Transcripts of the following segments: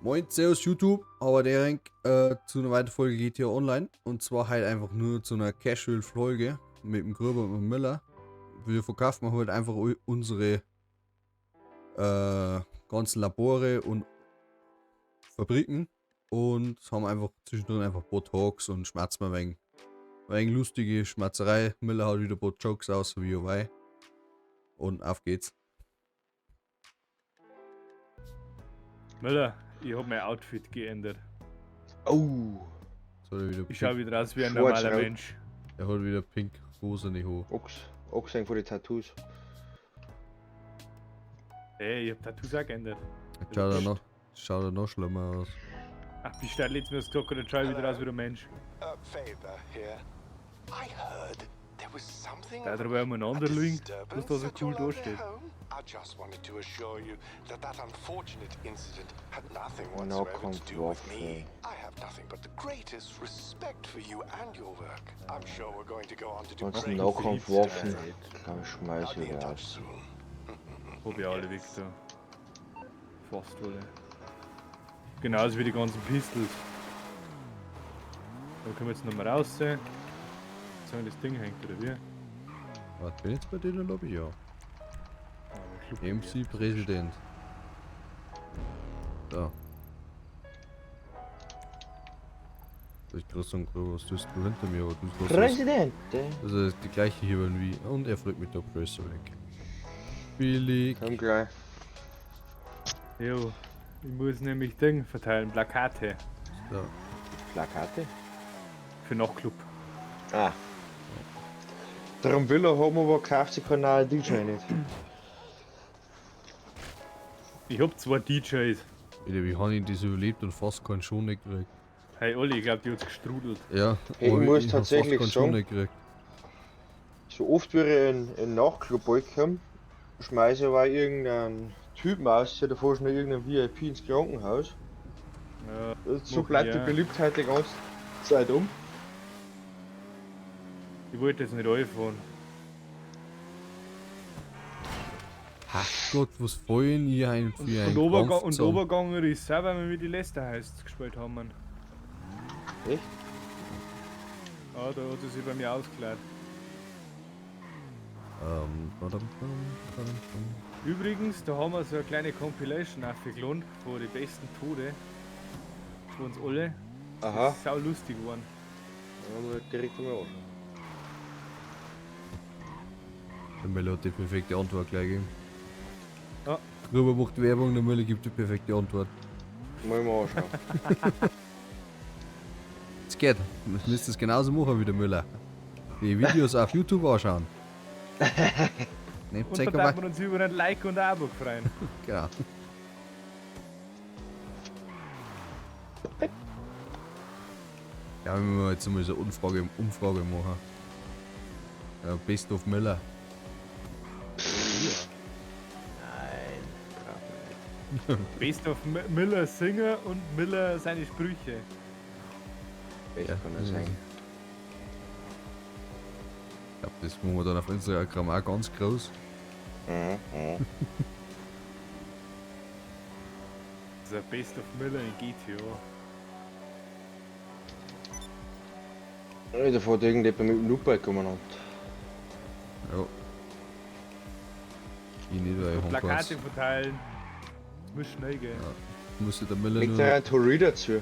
Moin, Servus YouTube, aber der Renk zu einer weiteren Folge GTA Online. Und zwar halt einfach nur zu einer Casual-Folge mit dem Gruber und dem Miller. Wir verkaufen halt einfach unsere ganzen Labore und Fabriken und haben einfach zwischendrin einfach ein paar Talks und schmerzen ein wenig. Ein wenig lustige Schmerzerei. Miller haut wieder ein paar Jokes aus, so wie er weiß. Und auf geht's. Müller, ich hab mein Outfit geändert. Oh. Soll er wieder Ich schau pink- wieder aus wie ein Schwarz, normaler rot. Mensch. Er hat wieder pink rosane Haare. Ochs von den Tattoos. Ey, ich hab Tattoos auch geändert. Schaut er noch schlimmer aus. Ach, wie schnell letztes Mal gesagt hat, dann schau ich wieder aus wie ein Mensch. A favor here. I heard there was something Da of drüber a umeinander liegen, was disturbance da so at cool your lovely dasteht. home. I just wanted to assure you that that unfortunate incident had nothing whatsoever to do with me. Nahkampfwaffe. I have nothing but the greatest respect for you and your work. I'm sure we're going to go on to do Ganzen great Nahkampfwaffen. things together. Glaube ich, schmeiß I'll ich be in wieder touch aus. soon. Hab ich alle weg da. Fast alle. Genauso wie die ganzen Pistols. Da können wir jetzt nochmal raus. Sagen, das Ding hängt, oder wie? Warte, bin ich jetzt bei dir in der Lobby? Ja. Ah, der Club MC Präsident. Da. Soll ich gerade sagen, was tust du hinter mir? Aber du hast was. Präsident! Das ist die gleiche hier wie. Und er fliegt mit der Größe weg. Billig. Komm gleich. Jo, ich muss nämlich Ding verteilen, Plakate. So. Plakate? Für Nachtclub. Ah. Darum will er haben, aber kauft sich keinen DJ nicht. Ich hab zwei DJs. Alter, wie habe ich das überlebt und fast keinen Schon nicht gekriegt? Hey Olli, ich glaub, die hat's gestrudelt. Ja, Hey, ich aber muss hab tatsächlich fast keinen Schon sagen- nicht gekriegt. So oft wie ich in Nachtclub komme, schmeiße ich aber irgendeinen Typen aus, der davor schon irgendeinen VIP ins Krankenhaus. Ja, So mach bleibt ich die auch. Beliebtheit die ganze Zeit um. Ich wollte jetzt nicht einfahren. Ach Gott, was fallen hier ein für Und, ein und, Oberga Krampf und zusammen? Oberganger ist auch, weil wir mit die Lester Heists gespielt haben. Mann. Echt? Ja, da hat sie sich bei mir ausgeklärt. Badam, badam, badam, badam. Übrigens, da haben wir so eine kleine Compilation aufgeladen von den besten Tode. Von uns alle. Aha. Das ist sau lustig geworden. Ja, mal direkt einmal anschauen. Der Müller hat die perfekte Antwort gleich gegeben. Ja. Gruber macht Werbung, der Müller gibt die perfekte Antwort. Mal anschauen. Es geht. Du müsst es genauso machen wie der Müller. Die Videos auf YouTube anschauen. Nehmt Und da euch darf aber. man uns über ein Like und ein Abo freuen. Genau. Ja, wenn wir jetzt mal so eine Umfrage machen. Ja, Best of Müller. Nein, brauch ich nicht. Best of Miller Singer und Miller seine Sprüche. Echt Ja. kann das sein. Ich glaube, das machen wir dann auf Instagram auch ganz groß. Mhm. Das ist ein Best of Miller in GTA. Ja, da fährt irgendjemand mit dem Loopbike umeinander. Ja. Ich nicht, weil ich hab Plakate keins. verteilen. Das muss schnell gehen. Musste der Müller Legt nur, er ein Tory dazu?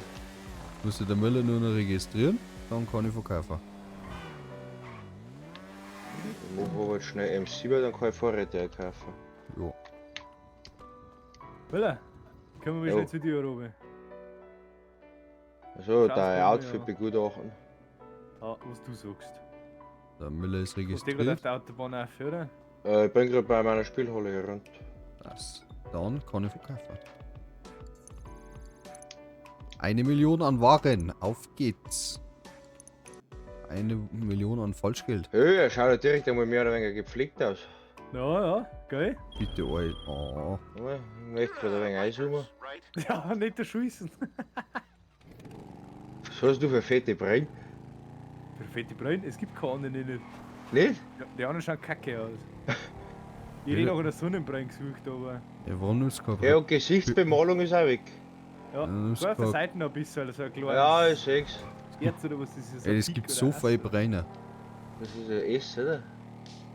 musste der Müller nur noch registrieren, dann kann ich verkaufen. Ich mach aber jetzt schnell M7, dann kann ich Vorräte kaufen. Ja. Miller, kommen wir Jo. schnell zu dir, Robi. Also, Schaust dein du mal, Outfit ja. begutachten. Ah, was du sagst. Der Müller ist Du stehst gerade auf registriert. der Autobahn auf, oder? Ich bin gerade bei meiner Spielhalle hier rund. Das. Dann kann ich verkaufen. 1 Million an Waren. Auf geht's. 1 Million an Falschgeld. Hey, er schaut ja direkt einmal mehr oder weniger gepflegt aus. Ja, ja, geil. Bitte, Alter. Oh. Ja, ich möchte gerade ein wenig einzoomen. Right? Ja, nicht der Schießen. Was hast du für fette Brillen? Für fette Brillen? Es gibt keine anderen nicht. Nicht? Ja, die anderen schauen kacke aus. Ich hätte Ja. noch eine Sonnenbrille gesucht, aber. Ja, warum nimmst du keine Ja, und Gesichtsbemalung ist auch weg. Ja, Ja, so auf der das Seite noch ein bisschen, so ein kleines Ja, ich seh's. Herz oder was das ist. Ey, ein es Pik gibt oder so Ass viel oder- Brenner. Das ist ein S, oder?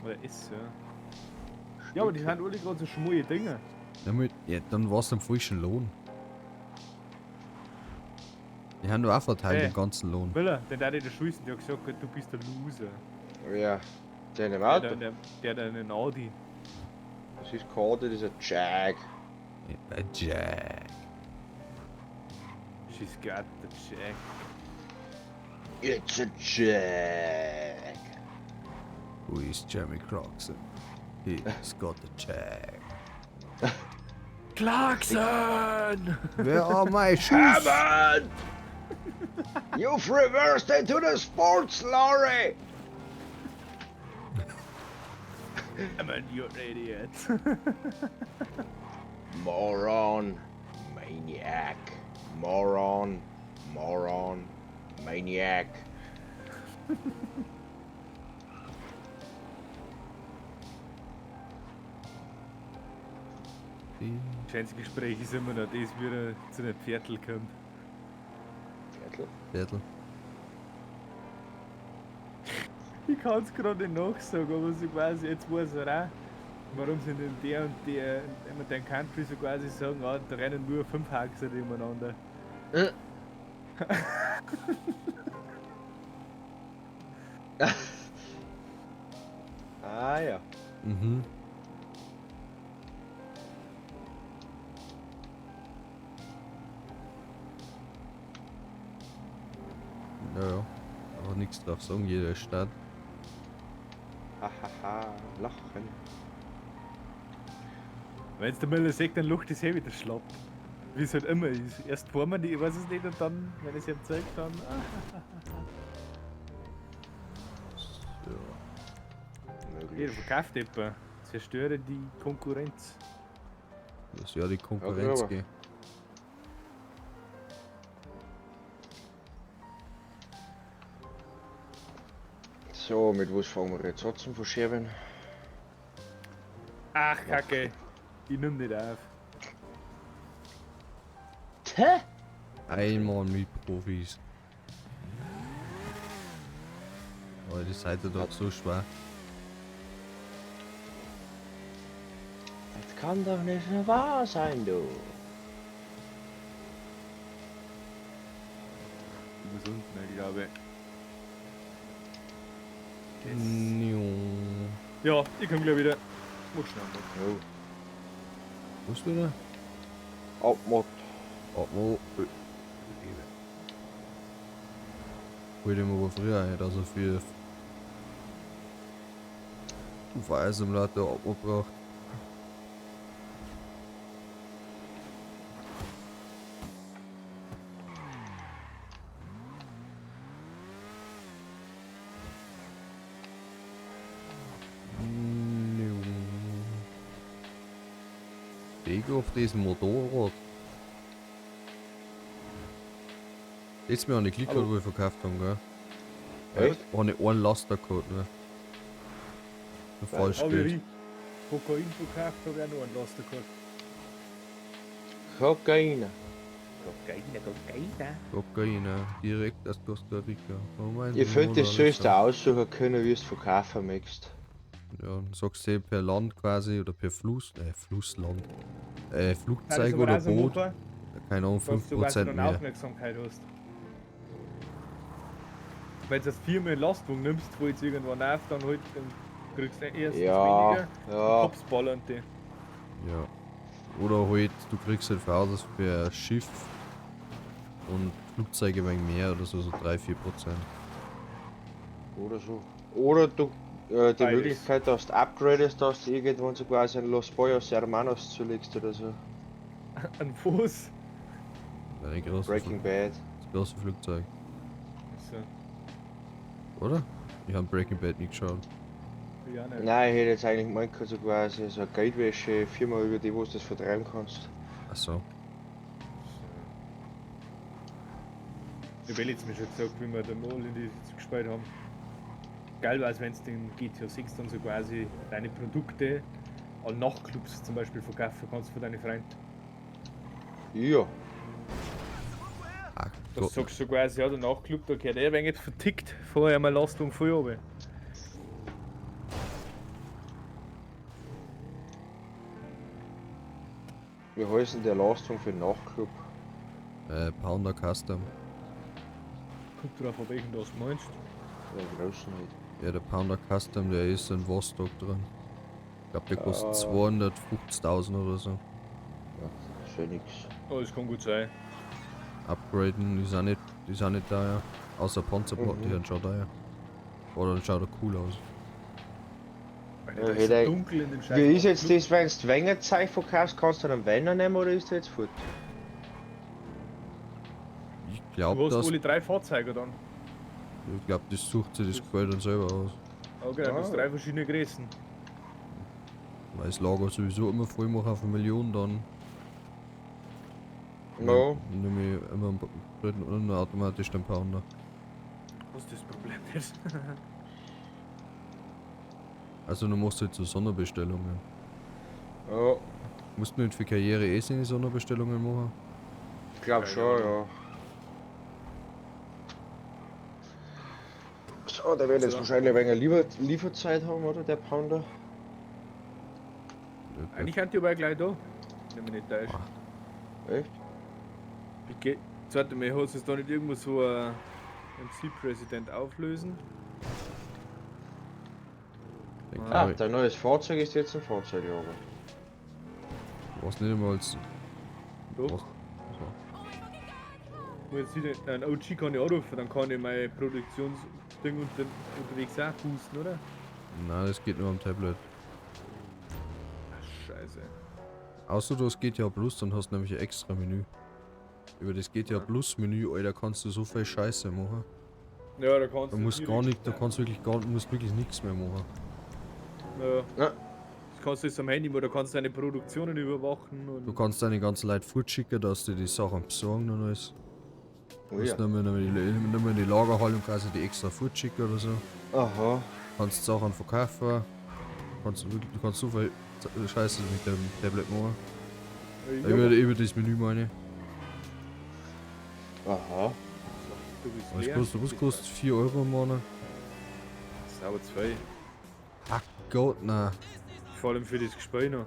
Oder S, ja. Ja, aber die sind alle gerade so schmue Dinger. Damit, ja, dann war's am falschen Lohn. Die haben doch auch verteilt Ey. den ganzen Lohn. Miller, den der der Schulzen, der hat gesagt, du bist der Loser. Ja. Der in dem Der, Auto. der, der, der einen Audi. Das ist kein Auto, das ist ein Jag. Ja, Jack. She's got the check. It's a Jag. Who is Jeremy Clarkson? He's got the Jack. Clarkson! Where are my shoes? Hammond! You've reversed into the sports lorry! I mean, you're an idiot. Moron. Maniac. Moron. Moron. Maniac. Das schönste Gespräch ist immer noch das, wie er zu den Viertel kommt. Viertel? Viertel. Ich kann es gerade nicht nachsagen, aber so quasi, jetzt weiß er auch, warum sie in der und der, in der Country so quasi sagen, ah, da rennen nur 5 Haxer umeinander. Ah ja. Mhm. Ja, ja. Aber nichts drauf sagen, jeder ist stark. Hahaha, lachen. Wenn es der Müller sagt, dann lacht das eh wieder schlapp. Wie es halt immer ist. Erst vor man die, ich weiß es nicht, und dann, wenn ich es ihm zeige, dann. Ah. So. Jeder Möglich. verkauft etwa. Zerstöre die Konkurrenz. Das ist ja die Konkurrenz, Ja, gell. So, mit was fangen wir jetzt an zum Verscherben? Ach, Kacke. Ich nimm nicht auf. Hä? Einmal mit Profis. Aber die Seite doch so schwer. Das kann doch nicht wahr sein, du. Ich muss unten, glaube ich. Jo. Ja, ich komm gleich wieder. Mach schnell mal. Jo. Wo ist wieder? Abmod. Oh, wo? Wollte ich mir aber früher nicht, also für Fahrsimulator abgebracht. Weg auf diesem Motorrad. Jetzt mir an die Klick, Hallo. wo ich verkauft haben, gell? Echt? Ohne einen Laster gehabt, ne? Falsch Hab Geld. ich Kokain verkauft, hab ich auch noch einen Laster gehabt. Kokain. Kokain, Kokain. Kokain, direkt aus Costa Rica. Oh mein Ich finde, das sollst du Mona aussuchen können, wie du es verkaufen möchtest. Lisa. Ja, dann sagst du per Land quasi oder per Fluss, Flussland. Flugzeug aber oder auch so Boot. machen, Keine Ahnung, dass du quasi 5% dann mehr. Aufmerksamkeit hast. Wenn du das viermal in Lastwagen nimmst, wo jetzt irgendwann auf, dann halt, dann kriegst du erstens Ja, weniger ja. Cops ballern die. Ja. Oder halt, du kriegst halt für per Schiff und Flugzeuge wegen mehr oder so, so 3-4%. Oder so. Oder du die Beides. Möglichkeit, dass du upgradest, dass du irgendwann so quasi einen Los Pollos Hermanos zulegst oder so. Ein Fuß. Nein, große Breaking Bad. Das große Flugzeug. So, Oder? Ich habe Breaking Bad nicht geschaut. ja, nicht. Nein, ich hätte jetzt eigentlich gemeint, so quasi so eine Geldwäsche-Firma, über die wo du das vertreiben kannst. Achso. Ich habe jetzt mir schon gesagt, wie wir da mal in die Sitzung gespielt haben. Geil war es, wenn du den GTA 6 dann so quasi deine Produkte an Nachtclubs zum Beispiel verkaufen kannst für deine Freunde. Ja. Das Gott. sagst du quasi, ja, der Nachtclub, da gehört eh ein wenig vertickt, vorher mal Lastwagen voll runter. Wie heißt denn der Lastwagen für den Nachtclub? Pounder Custom. Kommt drauf an, welchen das meinst. Der großen halt. Ja, der Pounder Custom, der ist in Vostok drin. Ich glaube, der kostet Ah. 250.000 oder so. Ja, ist ja nix. Oh, das kann gut sein. Upgraden ist auch nicht teuer. Außer Panzerplatten, die Mhm. sind schon teuer. Oder dann schaut er cool aus. Alter, Ja, da ist hätte so ich- dunkel in dem Scheiß. Wie ist jetzt das, wenn du weniger Zeug verkaufst, kannst du dann Weiner nehmen oder ist der jetzt fort? Ich Du glaube, hast das, alle drei Fahrzeuge dann. ich glaub, das sucht sich das Geld dann selber aus. Okay, du hast Ah. drei verschiedene Größen. Weil das Lager sowieso immer voll machen auf eine Million dann. No. Nehme ich immer einen dritten und automatisch den Pounder. Was ist das Problem ist? Also du machst halt so Sonderbestellungen. Ja, Musst du nicht für Karriere eh seine Sonderbestellungen machen? ich glaub Keine schon, Ahnung. ja. So, der wird jetzt So. wahrscheinlich ein wenig Lieferzeit haben, oder? Der Pounder. Eigentlich sind die aber gleich da. Wenn mich nicht täusche. Ah. Echt? Okay. Zweite Mal, hast du es da nicht irgendwo so ein MC-Präsident auflösen? Denk, Ah, ah, ich Dein neues Fahrzeug ist jetzt ein Fahrzeuglager. weiß nicht einmal als. Doch. Was? So. Wo jetzt wieder einen OG kann ich anrufen, dann kann ich mein Produktionsding unterwegs auch boosten, oder? Nein, das geht nur am Tablet. Ach, scheiße. Außer du hast GTA Plus, dann hast du nämlich ein extra Menü. Über das GTA Ja. Plus Menü, Alter, kannst du so viel Scheiße machen. Ja, da kannst Du musst gar nicht, da kannst du wirklich gar, musst wirklich nichts mehr machen. Ja. Ja. Das kannst du jetzt am Handy machen, da kannst du deine Produktionen überwachen und. Du kannst deine ganzen Leute fortschicken, dass die die Sachen besorgen und alles. Oh Du musst ja. nicht mehr, nicht mehr in die Lagerhalle und quasi die extra fortschicken oder so. Aha. Kannst Sachen verkaufen. Kannst, wirklich, du kannst so viel Scheiße mit dem Tablet machen. Ja, Über das Menü meine ich. Aha. Du bist Was leer. kostet, was kostet 4 Euro im Monat? Sauber zwei. Ach Gott, nein. Vor allem für das Gespräch noch.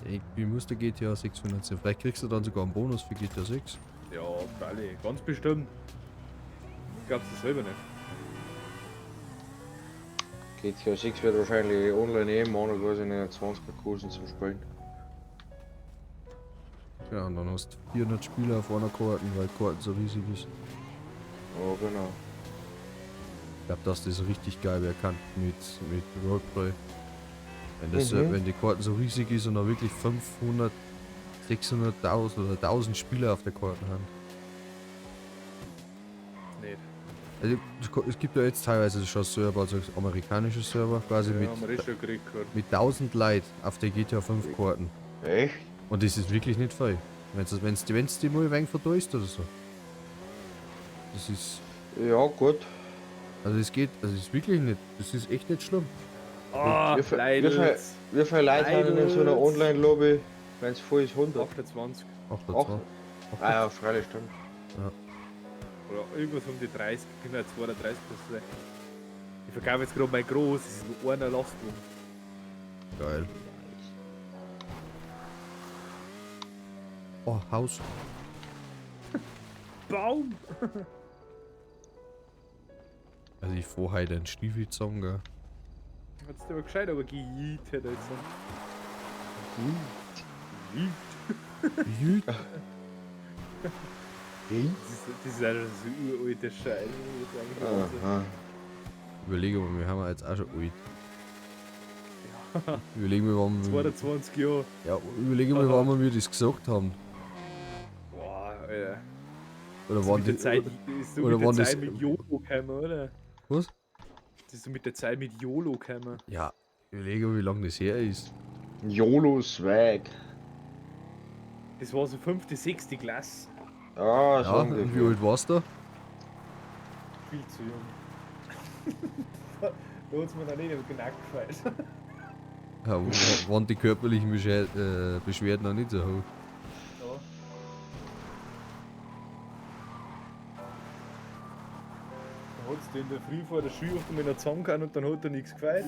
Irgendwie muss der GTA 6 finanzieren. Vielleicht kriegst du dann sogar einen Bonus für GTA 6. Ja, freilich, ganz bestimmt. Ich glaub's das selber nicht. GTA 6 wird wahrscheinlich online eh im Monat, weiß ich nicht, 20 Kursen zum Spielen. Ja, und dann hast du 400 Spieler auf einer Karte, weil die Karte so riesig ist. Ja, genau. Ich glaube, dass das richtig geil wäre kann mit Roleplay. Wenn, das, Mhm. wenn die Karte so riesig ist und da wirklich 500, 600.000 oder 1000 Spieler auf der Karte haben. Nicht. Also, es gibt ja jetzt teilweise schon Server, also amerikanische Server, quasi Ja, haben wir eh schon gekriegt gerade. mit 1000 Leuten auf der GTA 5 Karten. Echt? Und das ist wirklich nicht viel. Wenn's die mal ein wenig vertäuscht oder so. Das ist. Ja, gut. Also es geht, also es ist wirklich nicht, das ist echt nicht schlimm. Ah, Wie viel- Leidels. Wie viele Leute haben denn in so einer Leidels. Online-Lobby, wenn es voll ist, 100? 28. 28. Ah ja, freilich, stimmt. Oder irgendwas um die 30, genau 32 muss sein. Ich verkaufe jetzt gerade mein Groß, das ist nur einer Lastwagen. Geil. Oh, Haus. Baum! Also ich fahr heute einen Stiefel zusammen, gell. Hat's dir aber gescheit, aber gejietet jetzt. Jüt. Das ist einfach so uralter Scheiß. Das ist eigentlich Wahnsinn. Aha. Überlege mal, wir haben ja jetzt auch schon alt. Überlegen wir, wann wir, 22 Jahre. ja, überlege mal, wann wir das gesagt haben. Boah, Alter. Oder So wann mit der die, Zeit, ist so oder mit der wann das- Zeit mit YOLO gekommen, oder? Was? Das ist so mit der Zeit mit YOLO gekommen. Ja, überlege mal, wie lange das her ist. YOLO Swag. Das war so 5., 6. Klasse. Ah, so Ja, und wie ungefähr. alt warst du? Viel zu jung. Da hat's mir dann eh nicht genau gefallen. Ja, waren die körperlichen Beschwerden noch nicht so hoch. Ja. Hat's du in der Früh vor der Schule oft einmal noch zusammengehauen und dann hat er nichts gefeiert.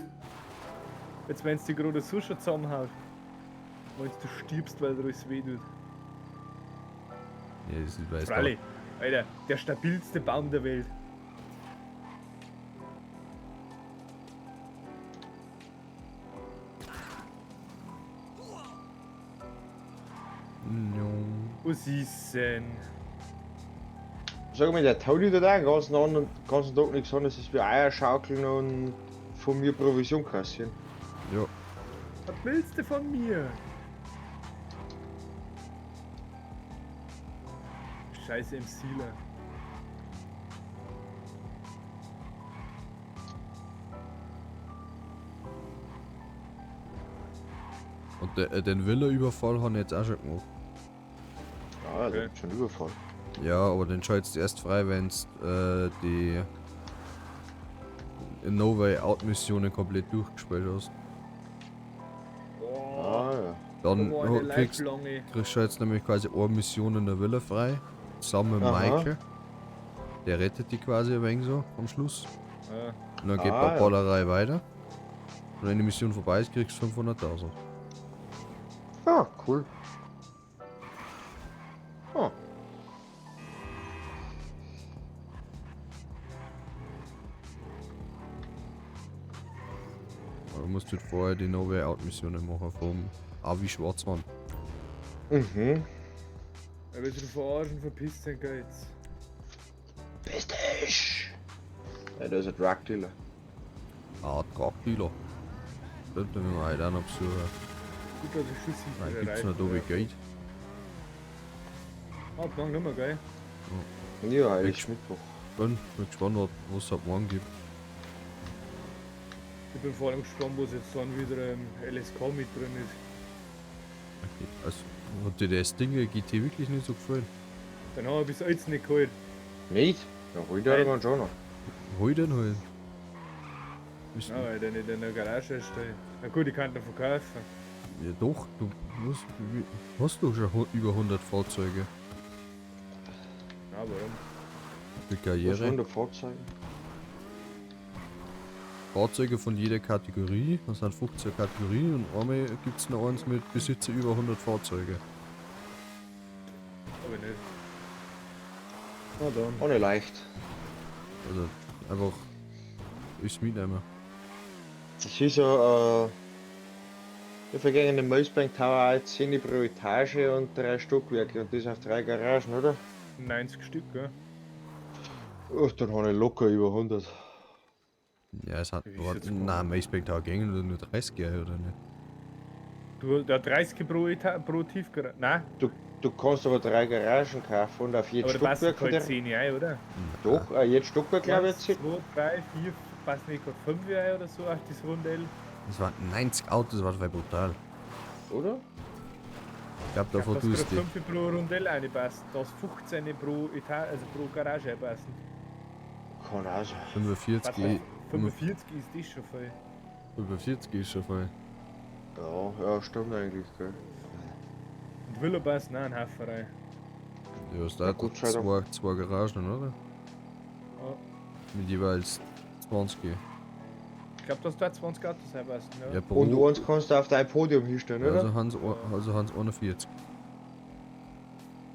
Jetzt, wenn du dich gerade so schon zusammenhaut, wenn du stirbst, weil dir alles weh tut. Ja, das ist, weiß Freilich, Alter, der stabilste Baum der Welt. No. Was ist denn? Sag mal, der Tony hat auch den ganzen, anderen, ganzen Tag nichts anderes als wie Eier schaukeln und von mir Provision kassieren. Ja. Was willst du von mir? Scheiß MCler. Und den Villa-Überfall haben jetzt auch schon gemacht. Ja, der Okay. hat schon Überfall. Ja, aber den schaltest du erst frei, wenn die No Way Out Missionen komplett durchgespielt hast. Oh, Ah, ja. Dann da war eine kriegst, lifelonge. kriegst du jetzt nämlich quasi eine Mission in der Villa frei. Zusammen mit Aha. Michael. Der rettet die quasi ein wenig so am Schluss. Ja. Und dann geht Ah, die ja. Ballerei weiter. Und wenn die Mission vorbei ist, kriegst du 500.000. Ah, cool. Ah. Aber du musst halt vorher die No Way Out Missionen machen vom Avi Schwarzmann. Mhm. Er will sich verarschen, verpisst sein Geiz. Bestisch! Ja, der ist ein Drug Dealer. Ah, Drug Dealer. Stimmt, da müssen wir heute auch noch besuchen. Gut, dass ich schusssicher Nein, gibt's noch da wie Geld. Ah, morgen nicht mehr, gell? Ja, heute Ich- ist Mittwoch. Bin gespannt, was es ab morgen gibt. Ich bin vor allem gespannt, was jetzt dann wieder im LSK mit drin ist. Okay. Also, hat dir das Ding GT wirklich nicht so gefallen? Dann haben wir bis jetzt nicht geholt. Nicht? Ja, hol dir Nein. dann schon noch. Hol den halt. Bist Ja, weil der nicht in der Garage steht. Na gut, ich kann den verkaufen. Ja doch, du musst, hast du schon über 100 Fahrzeuge. Na, warum? Die Was Karriere. 100 Fahrzeuge? Fahrzeuge von jeder Kategorie, das sind 15 Kategorien und einmal gibt es noch eins mit Besitzer über 100 Fahrzeuge. Aber nicht. Na dann. Auch nicht leicht. Also einfach ist mitnehmen. Das ist ja, wir vergehen den Maze Bank Tower auch 10 pro Etage und 3 Stockwerke und das auf 3 Garagen, oder? 90 Stück, gell? Oh, dann habe ich locker über 100. Ja, es hat. Wie ist jetzt Nein, Maze Bank Tower gingen nur 30 Jahre, oder nicht? Du, der 30 pro Tiefgarage. Nein, Du kannst aber 3 Garagen kaufen und auf jedes aber da passen Stockwerk von halt der. 10 ein, oder? Doch, jedes Stockwerk glaube ich 1, jetzt. 2, 3, 4, passen nicht gerade 5 ein oder so auf das Rundell. Das waren 90 Autos, das war voll brutal. Oder? Ich glaube, davor dass tust gerade du. 5 pro Rundell reinpassen, dass 15 pro Etage, also pro Garage einpassen. Kann auch sein. 45, Warte, 45 ist das schon voll. 45 ist schon voll. Ja, ja, stimmt eigentlich, gell. Und Villa passen auch ein Haufen rein. Ja, ist da Ja, Gott sei Dank. zwei Garagen, oder? Ja. Mit jeweils 20. Ich glaube, dass da 20 Autos reinpassen, ja. Ja, pro, Und eins kannst du auf dein Podium hinstellen, oder? Also haben's 41.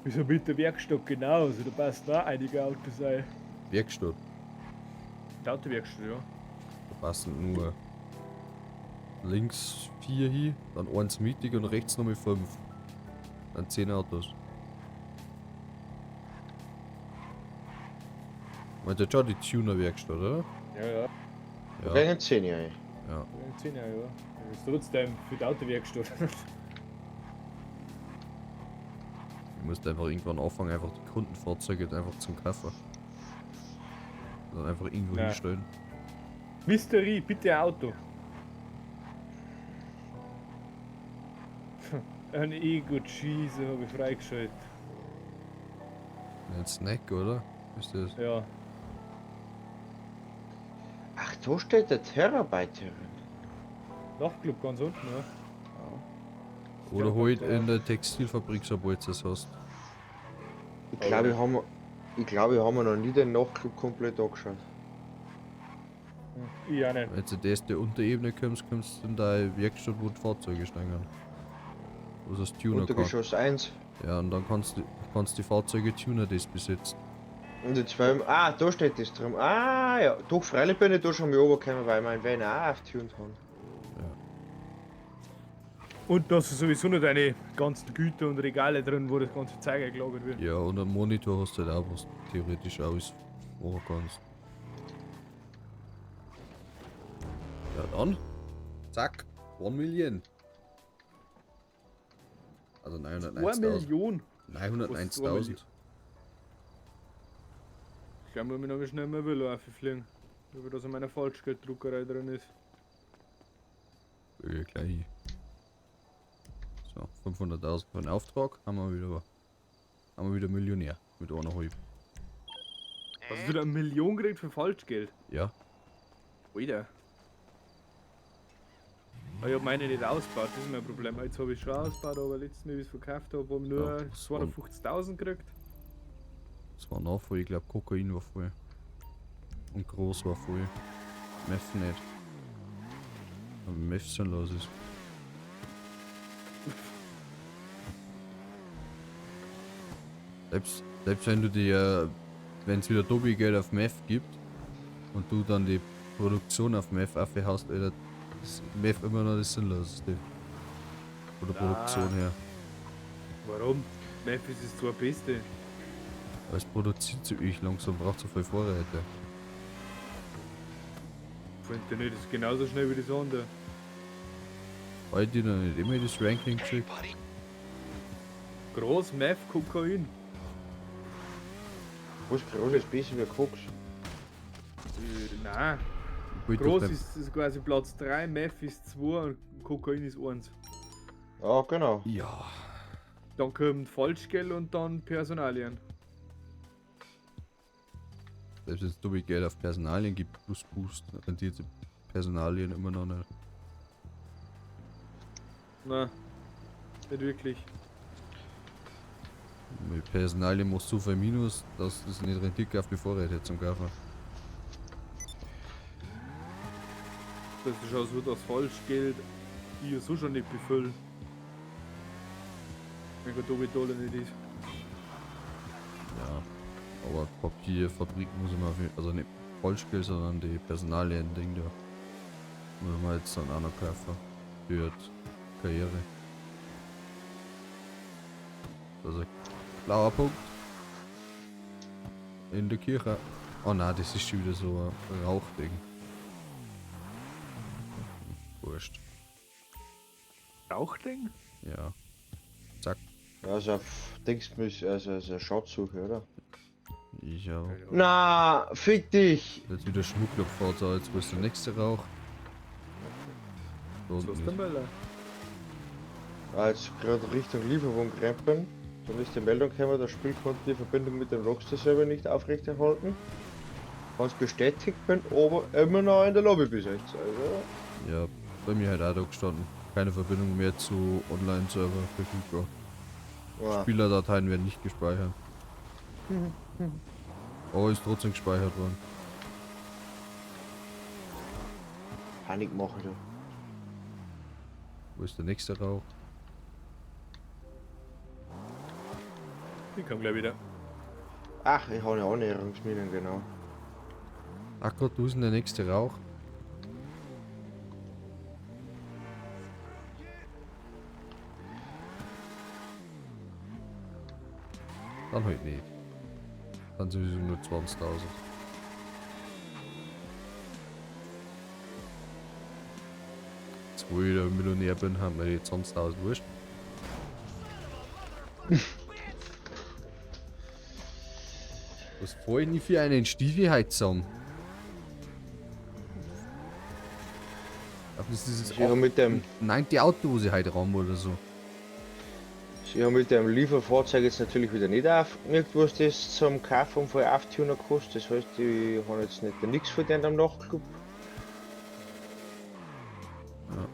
Wieso mit der Werkstatt genauso? Da passen auch einige Autos rein. Werkstatt. Die Autowerkstatt, ja. Da passen nur links 4 hin, dann eins mittig und rechts nochmal 5. Dann 10 Autos. Meint ihr schon die Tuner-Werkstatt, oder? Ja, ja. Ja. Ja. 10 Jahre. Ja. 10 Jahre, ja. Das ist trotzdem für die Autowerkstatt. Ich musste einfach irgendwann anfangen, einfach die Kundenfahrzeuge einfach zum Kaufen. Dann einfach irgendwo Ja. hinstellen. Mystery, bitte ein Auto. Ein Ego Cheese habe ich freigeschaltet. Ein Snack, oder? Ist das? Ja. Ach, da steht der Terabyte drin. Nachtclub ganz unten, ja. Oder Ja, halt ja. in der Textilfabrik, sobald du es hast. Ich glaube, ich habe mir, ich glaube, ich hab mir noch nie den Nachtclub komplett angeschaut. Ich auch nicht. Wenn du in die erste Unterebene kommst, kommst du in deine Werkstatt, wo die Fahrzeuge stehen. Wo du das Tuner kannst. Untergeschoss 1. Ja, und dann kannst du die Fahrzeuge tunen, die es besitzt. Und die zwei. Ah, da steht das drin. Ah, ja. Doch, freilich bin ich da schon mal runtergekommen, weil ich meinen Van auch aufgetunt habe. Und da hast du sowieso noch deine ganzen Güter und Regale drin, wo das ganze Zeug eingelagert wird. Ja, und am Monitor hast du halt auch, was du theoretisch alles machen kannst. Ja, dann. Zack. 1 Million. Also 1 901.000. Million. 901.000. Ich glaube, ich muss noch schnell mal Velo auffliegen. Über das in meiner Falschgelddruckerei drin ist. Okay, gleich hin. So, 500.000 für den Auftrag. Haben wir wieder Millionär. Mit einer halb. Hast du da 1 Million gekriegt für Falschgeld? Ja. Alter. Aber ich hab meine nicht ausgebaut, das ist mein Problem. Jetzt habe ich schon ausgebaut, aber letztes Mal, wie ich es verkauft habe, haben wir nur Ja, das war- 250.000 gekriegt. Das war noch voll. Ich glaube, Kokain war voll. Und groß war voll. Meth nicht. Aber Meth sinnlos ist. Selbst wenn du dir, wenn es wieder Doppelgeld auf Meth gibt und du dann die Produktion auf Meth aufhaust, Alter, ist Meth immer noch das Sinnloseste. Von der Ah. Produktion her. Warum? Meth ist das zwar Beste. Aber es produziert sich echt langsam, braucht so viel Vorräte. Finde ich nicht, das ist genauso schnell wie das andere. Weil die noch nicht immer das Ranking Hey, geschickt. buddy. Groß, Meth, Kokain. Was groß ist besser wie Koks. Nein. Ich wollte doch Groß beim- ist quasi Platz 3, Meth ist 2 und Kokain ist 1. Ja, genau. Ja. Dann kommt Falschgeld und dann Personalien. Selbst wenn es Doppelgeld auf Personalien gibt, plus Boost, rentiert sich Personalien immer noch nicht. Nein. Nicht wirklich. Mit Personalien machst du so viel Minus, dass es nicht rentiert auf die Vorräte zum Kaufen. Das ist schon so, dass Falschgeld ich ja so schon nicht befülle. Wenn kein Doppel nicht ist. Ja. Aber Papierfabrik muss man auf jeden also nicht Falschgeld, sondern die Personalien-Ding da. Muss man jetzt dann auch noch kaufen. Für die Karriere. Also, blauer Punkt. In der Kirche. Oh nein, das ist schon wieder so ein Rauchding. Wurscht. Rauchding? Ja. Zack. Also auf Dings, also Schatzsuche, oder? Ich auch. Na, fick dich! Jetzt wieder Schmugglerpfad, so jetzt wo ist der nächste Rauch? Da Was unten ist ist- denn Möller? Als ich gerade Richtung Lieferung gerannt bin, dann ist die Meldung gekommen, das Spiel konnte die Verbindung mit dem Rockstar-Server nicht aufrechterhalten. Was bestätigt bin, aber immer noch in der Lobby besetzt. Also, Ja, bei mir halt auch da gestanden. Keine Verbindung mehr zu Online-Server verfügbar. ja. Spielerdateien werden nicht gespeichert. Aber ist trotzdem gespeichert worden. Panik mache du. Wo ist der nächste Rauch? Ich komm gleich wieder. Ach, ich habe ja Annäherungsminen, genau. Ach Gott, wo ist denn der nächste Rauch? Dann halt nicht. Dann sowieso nur 20.000. Jetzt wo ich wieder Millionär bin, haben wir die 20.000 wurscht. Was fahr ich denn für einen Stiefel heute zusammen? Das ist Sie haben mit dem, Nein, die Autodose heute rum oder so. sie haben mit dem Lieferfahrzeug jetzt natürlich wieder nicht aufgemerkt, was das zum Kaufen von Auftuner kostet. Das heißt, die haben jetzt nicht nichts verdient am Nachtclub. Ja.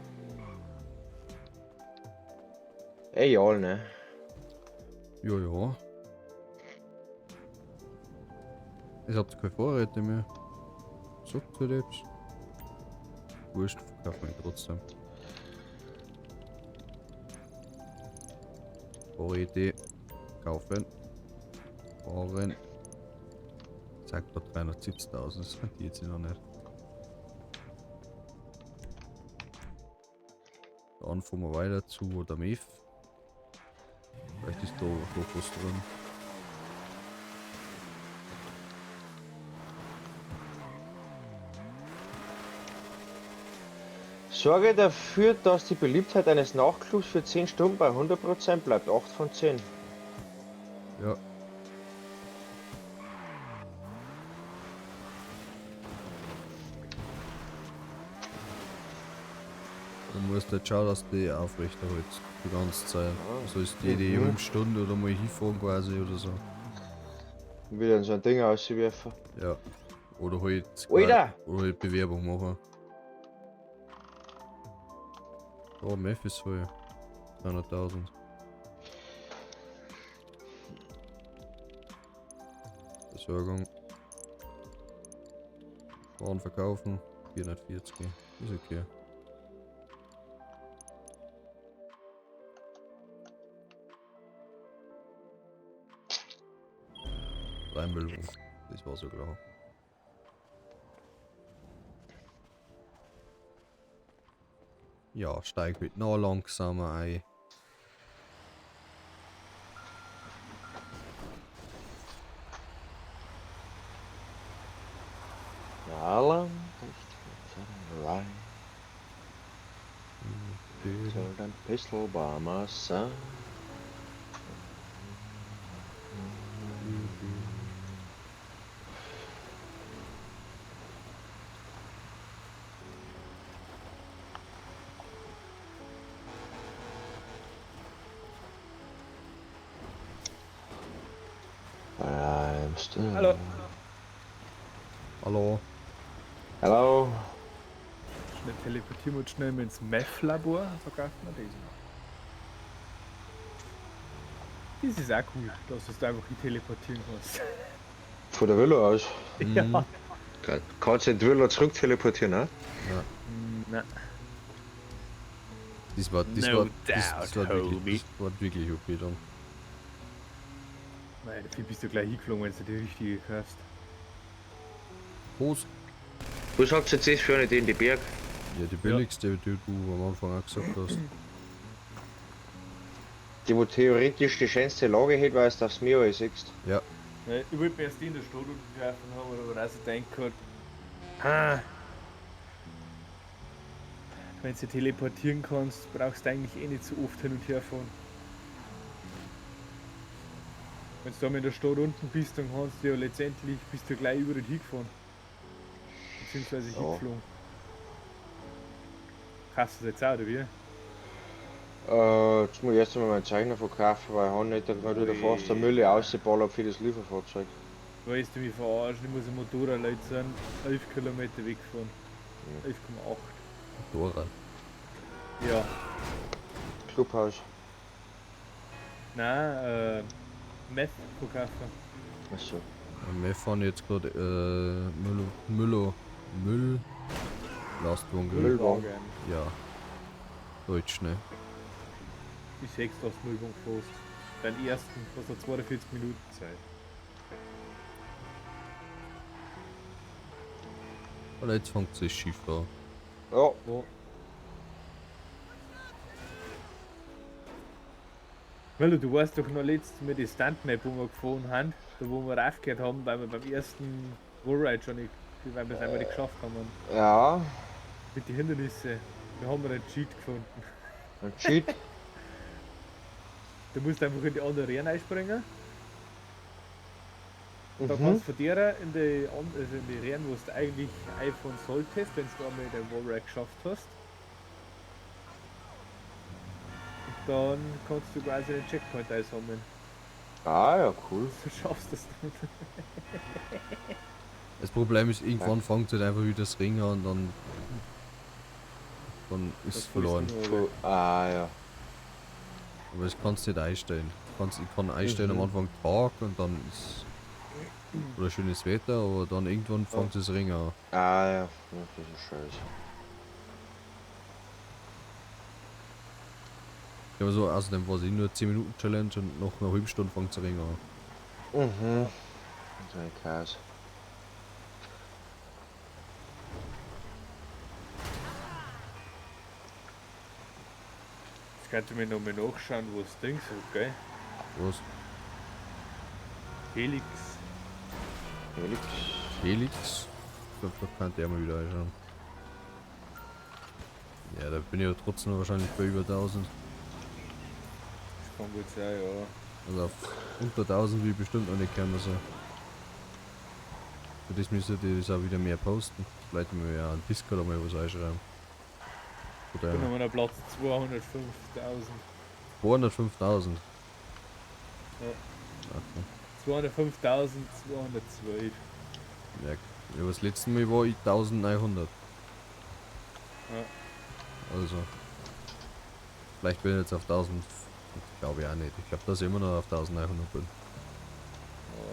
Egal, ne? Ja, ja. Ich habt keine Vorräte mehr. Sagt ihr das? Wurscht, verkaufen wir trotzdem. Idee. Kaufen. Fahren. Zeigt da 370.000, das rentiert sich noch nicht. Dann fahren wir weiter zu der Meth. Vielleicht ist da noch was drin. Sorge dafür, dass die Beliebtheit eines Nachtclubs für 10 Stunden bei 100% bleibt. 8 von 10. Ja. Du musst halt schauen, dass du die aufrechterhältst. Die ganze Zeit. Ah. So ist jede Mhm. halbe Stunde oder mal hinfahren quasi oder so. Und wieder so ein Ding auswerfen. Ja. Oder halt. Alter! Oder halt Bewerbung machen. Oh, Meth ist voll. 300.000. Versorgung. Waren verkaufen. 440. Ist okay. 3 Millionen. Das war so klar. Ja, steig mit noch langsamer ein. Soll ein bisschen warmer sein. I'm still. Hallo. Hallo. Hallo. Schnell teleportieren wir uns schnell mal ins Meth-Labor, verkaufen wir das noch. Das ist auch cool, dass du es da einfach hin teleportieren kannst. Von der Villa aus. Ja. Mhm. Kannst du in die Villa zurück teleportieren, ne? Nein. Das war, das No war, das war doubt, wirklich, homie. das war wirklich okay dann. Nein, dafür bist du gleich hingeflogen, wenn du die richtige kaufst. Hose. Was habt ihr jetzt das für eine Idee in die Berg? Ja, die billigste, die du am Anfang auch gesagt hast. Die, wo theoretisch die schönste Lage hat, weil du aufs Meer alles siehst. Ja, Ja, ich wollte mir erst die in der Stadt unten kaufen haben, aber auch so gedacht, ah, wenn du teleportieren kannst, brauchst du eigentlich eh nicht so oft hin und her fahren. Wenn du da mal in der Stadt unten bist, dann kannst du ja letztendlich, bist du gleich überall hingefahren. Beziehungsweise Ja. hingeflogen. Kannst du das jetzt auch, oder wie? Jetzt muss ich erst einmal meinen Zeichner verkaufen, weil ich habe nicht gerade wieder fast der Ui. Mülle ausgeballert für das Lieferfahrzeug. Weißt du mich verarschen, ich muss ein Motorrad leid sein, 11 Kilometer wegfahren. 11,8. Motorrad. Ja. Clubhaus. Nein, Meth verkaufen. Achso. Ja, wir fahren jetzt gerade Müller, Müll, Lastwagen. Müllwagen. Ja. Deutsch, ne? Ich seh's, dass du Müllwagen fährst. Deinen ersten, hast du 42 Minuten Zeit. Oder jetzt fängt es schief an. Ja. Wo? Weil du weißt doch noch letztes Mal die Stuntmap, wo wir gefahren haben, da wo wir aufgehört haben, weil wir beim ersten Wallride schon nicht, weil wir es einfach nicht geschafft haben. Und Ja. mit den Hindernissen. Da haben wir einen Cheat gefunden. Ein Cheat. Du musst einfach in die andere Renne einspringen. Da Mhm. kannst du von der in die, also in die Rennen, wo du eigentlich iPhone solltest, wenn du einmal den Wallride geschafft hast. Und dann kannst du quasi den Checkpoint einsammeln. Ah ja, cool. Du schaffst das dann. Das Problem ist, irgendwann fängt es halt einfach wieder das Ring an und dann ist es Das verloren. Cool. Ah ja. Aber das kannst du nicht einstellen. Ich kann einstellen Mhm. am Anfang Tag und dann ist oder schönes Wetter, aber dann irgendwann fängt das Ring an. Ah ja. Ja, das ist scheiße. Ja, aber so, außerdem war es eh nur 10 Minuten Challenge und nach einer halben Stunde fängt es an. Mhm. Das ist ein Chaos. Jetzt könnte mir nochmal nachschauen, wo das Ding ist, gell? Was? Helix. Felix. Felix? Ich glaube, da kann der mal wieder reinschauen. Ja, da bin ich ja trotzdem wahrscheinlich bei über 1000. Das kann gut sein, ja. Also auf unter 1000 wie bestimmt noch nicht kommen. So. Für das müsste ich das auch wieder mehr posten. Vielleicht mal ja an Discord einmal was einschreiben. Oder Ich bin auf Platz 205.000. 205.000. Ja. Okay. 205.212. Ja, ja, das letzte Mal war ich 1900. Ja. Also. Vielleicht bin ich jetzt auf 1000. Glaube ich auch nicht. Ich glaube, dass ich immer noch auf 1900 bin. Ja,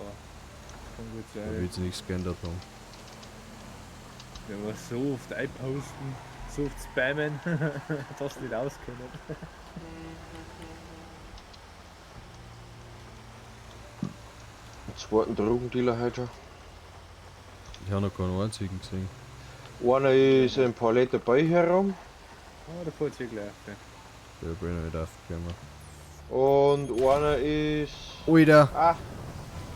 kann gut Da sein. wird sich nichts geändert haben. Wenn wir so oft einposten, so oft spammen, dass sie nicht auskennen. Den zweiten Drogendealer heute schon. Ich habe noch keinen einzigen gesehen. Einer ist ein Palett dabei herum Ah, da fährt sie gleich. Ja. Der bin ich noch nicht aufgekommen. Und einer ist. Alter, Ah,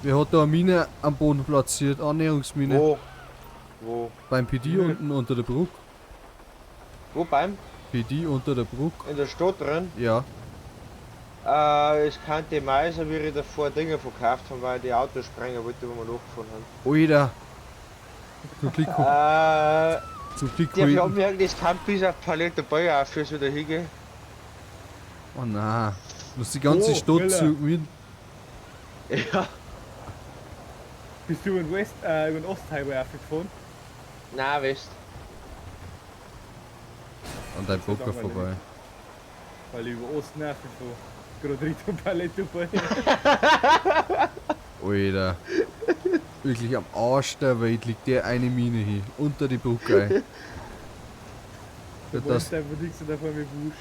wer hat da eine Mine am Boden platziert? Annäherungsmine. wo? Wo? Beim PD unten unter der Brücke. Wo beim? PD unter der Brücke. In der Stadt drin? Ja. Es kann die Meiser, wie ich davor Dinge verkauft haben, weil die Autos sprengen wollte, wo wir nachgefahren haben. Alter. Zum Glück, zum Glück Der wir haben das kann bis auf Palette dabei auch fürs wieder hingehen. Oh nein. Muss die ganze Oh, Stadt Miller. zu mit. Ja. Bist du über den West, über den Osthighway aufgefahren? Nein, West. An deinem Das ist Bunker vorbei. Weil ich über Osten aufgefahren. Gerade Richtung Palette vorbei. Alter. Wirklich am Arsch der Welt liegt der eine Mine hier. Unter die Brücke. ein. Da Gut, dass, einfach nichts und auf einmal wusch.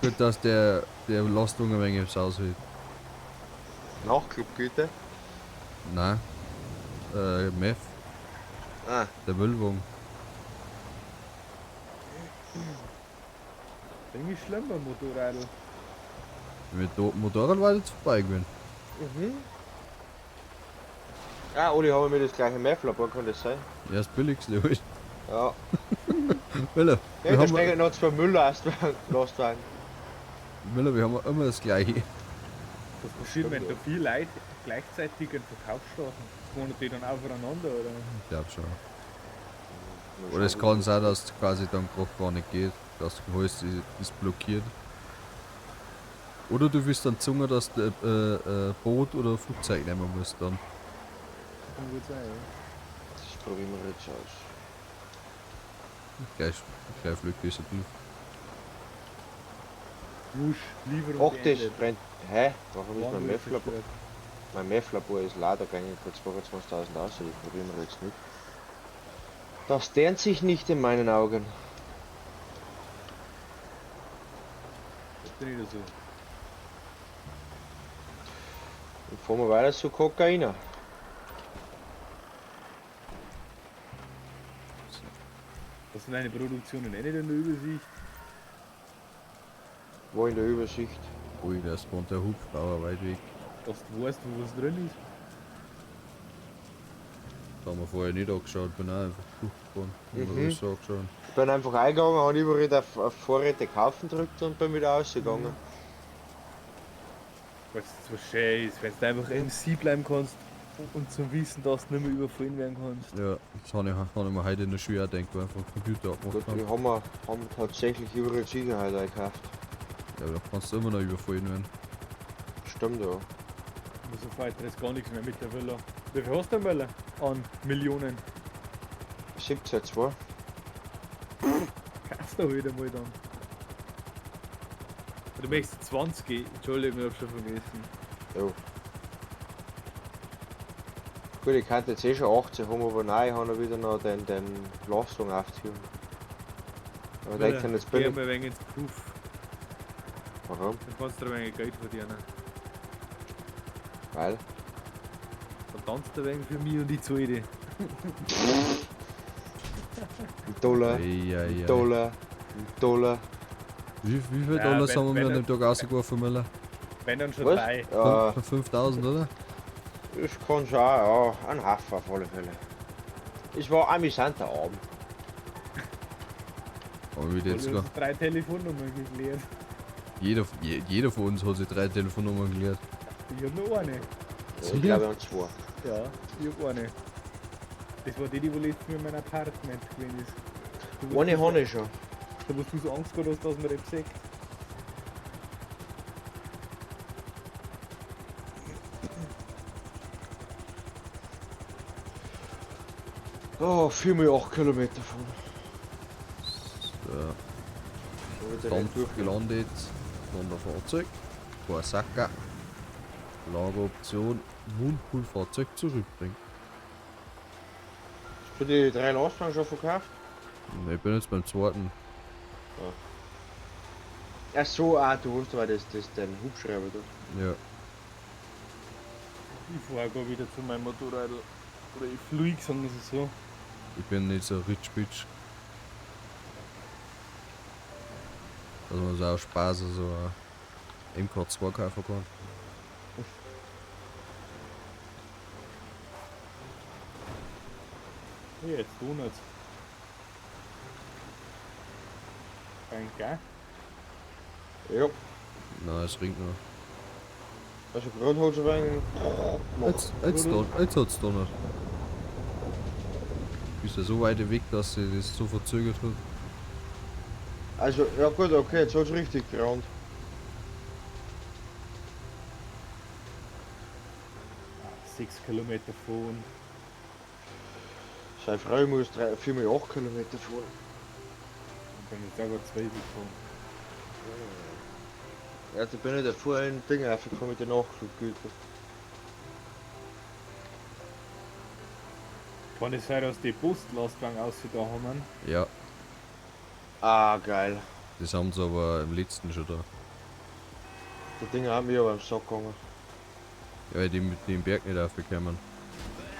Gut, dass der Lastwagen ein wenig aufs Haus hält. Nachtclub geht der? Nein. Meth. Ah. Der Müllwagen. Ding ist schlimm beim Motorradl. Mit Motorrad war jetzt vorbei gewesen. Mhm. Ah, Oli, haben wir das gleiche Meth-Labor, kann das sein? Ja, das billigste halt. Ja. Miller, Ja, wir da haben, stehen noch zwei Mülllastwagen. Lastwagen. Miller, wir haben immer das gleiche. Was passiert, wenn da vier Leute gleichzeitig einen Verkauf starten? Wohnen die dann aufeinander, oder? Ich glaube schon. Oder es kann sein, dass es quasi dann gerade gar nicht geht. Dass du weißt, ist blockiert. Oder du wirst dann gezwungen, dass du Boot oder Flugzeug nehmen musst dann. Kann gut sein, ja. Das probieren wir jetzt aus. Gleich, gleich fliegt das in die Luft. Wusch, Lieferung Ach, das beendet. brennt. Hä? Warum ist mein Meth-Labor? Mein Meth-Labor ist leider gegangen, kurz 22.000 aus, das probieren wir jetzt nicht. Das dehnt sich nicht in meinen Augen. Das bin ich da so. Und fahren wir weiter zu Kokaina. Was sind deine Produktionen eh nicht in der Übersicht? Wo in der Übersicht? Ui, da spawnt der Hubschrauber weit weg. Dass du weißt, wo was drin ist. Da haben wir vorher nicht angeschaut, bin auch einfach durchgefahren. Haben wir Mhm. alles angeschaut. Ich bin einfach eingegangen, habe überall auf Vorräte kaufen gedrückt und bin wieder rausgegangen. Was so schön ist, wenn du einfach MC bleiben kannst und zum Wissen, dass du nicht mehr überfallen werden kannst. Ja, das habe ich, hab ich mir heute in der Schule auch gedacht, wo ich einfach den Computer abgemacht Gut, habe. wir haben, haben tatsächlich überall Sicherheit eingekauft. Ja, aber da kannst du immer noch überfallen werden. Stimmt ja. So fällt jetzt gar nichts mehr mit der Villa. Wie viel hast du denn Villa? An Millionen. 17,2. Kaufst du wieder mal dann. Du möchtest 20, Entschuldigung, ich hab schon vergessen. Ja. Gut, ich könnte jetzt eh schon 18 haben, aber nein, ich habe noch wieder noch den Lastwagen aufzuhören. Aber ich kann jetzt Geh bin mal ein wenig ins Puff. Warum? Dann kannst du ein wenig Geld verdienen. Weil? Dann tanzt du ein wenig für mich und ich zahle dich. Ein Dollar, Ei, ei, ein ei. Dollar, ein Dollar. Wie viel Ja, Dollars wenn- haben wir wenn an dem Tag rausgeworfen, Miller? Wenn dann schon Was? drei. Ja, 5000, oder? das kann schon, ja, ein Haufen auf alle Fälle. Es war ein amüsanter Abend. Aber wieder jetzt Du sogar. hast drei Telefonnummern geklärt. Jeder von uns hat sich drei Telefonnummern geklärt. Ich hab nur eine. Ja, ich Sicher? glaube, an zwei. Ja, ich hab eine. Das war die, die wo letztens in meinem Apartment gewesen ist. Da, wo Eine du so- habe ich schon. Da wo du so Angst gehabt hast, dass man das sieht. Oh, 4 mal 8 Kilometer fahren. So, So wird der Dampf nicht durch. gelandet. Sonderfahrzeug. Korsaka. Lageroption. Moonpool-Fahrzeug zurückbringen. Hast du die drei Lastwagen schon verkauft? Ne, ich bin jetzt beim zweiten. Ach so, ah, du hast aber das dein Hubschrauber da. Ja. Ich fahr gar wieder zu meinem Motorrad. Oder ich flieg, sagen wir es so. Ich bin nicht so rich bitch. Dass man so auch Spaß so ein MK2 kaufen kann. Hey, jetzt Donuts. Danke. Ja, Nein, es regnet noch. also gerade hat es ein wenig. Jetzt hat's donnert. Bist ja so weit weg, dass sich das so verzögert hat. Also, ja gut, okay, jetzt hat's richtig gerannt. Ah, 6 Kilometer fahren. Seine Frau muss 4 mal 8 Kilometer fahren. Und dann ist auch gerade 12 gefahren. Ja, da bin ich da vorher in Ding aufgekommen mit den Nachfluggütern. Kann es sein, dass die Postlastwagen da haben? Ja, Ah, geil. das haben sie aber im letzten schon da. Die Dinger haben mir aber am Sack gegangen. Ja, weil die mit dem Berg nicht aufgekommen.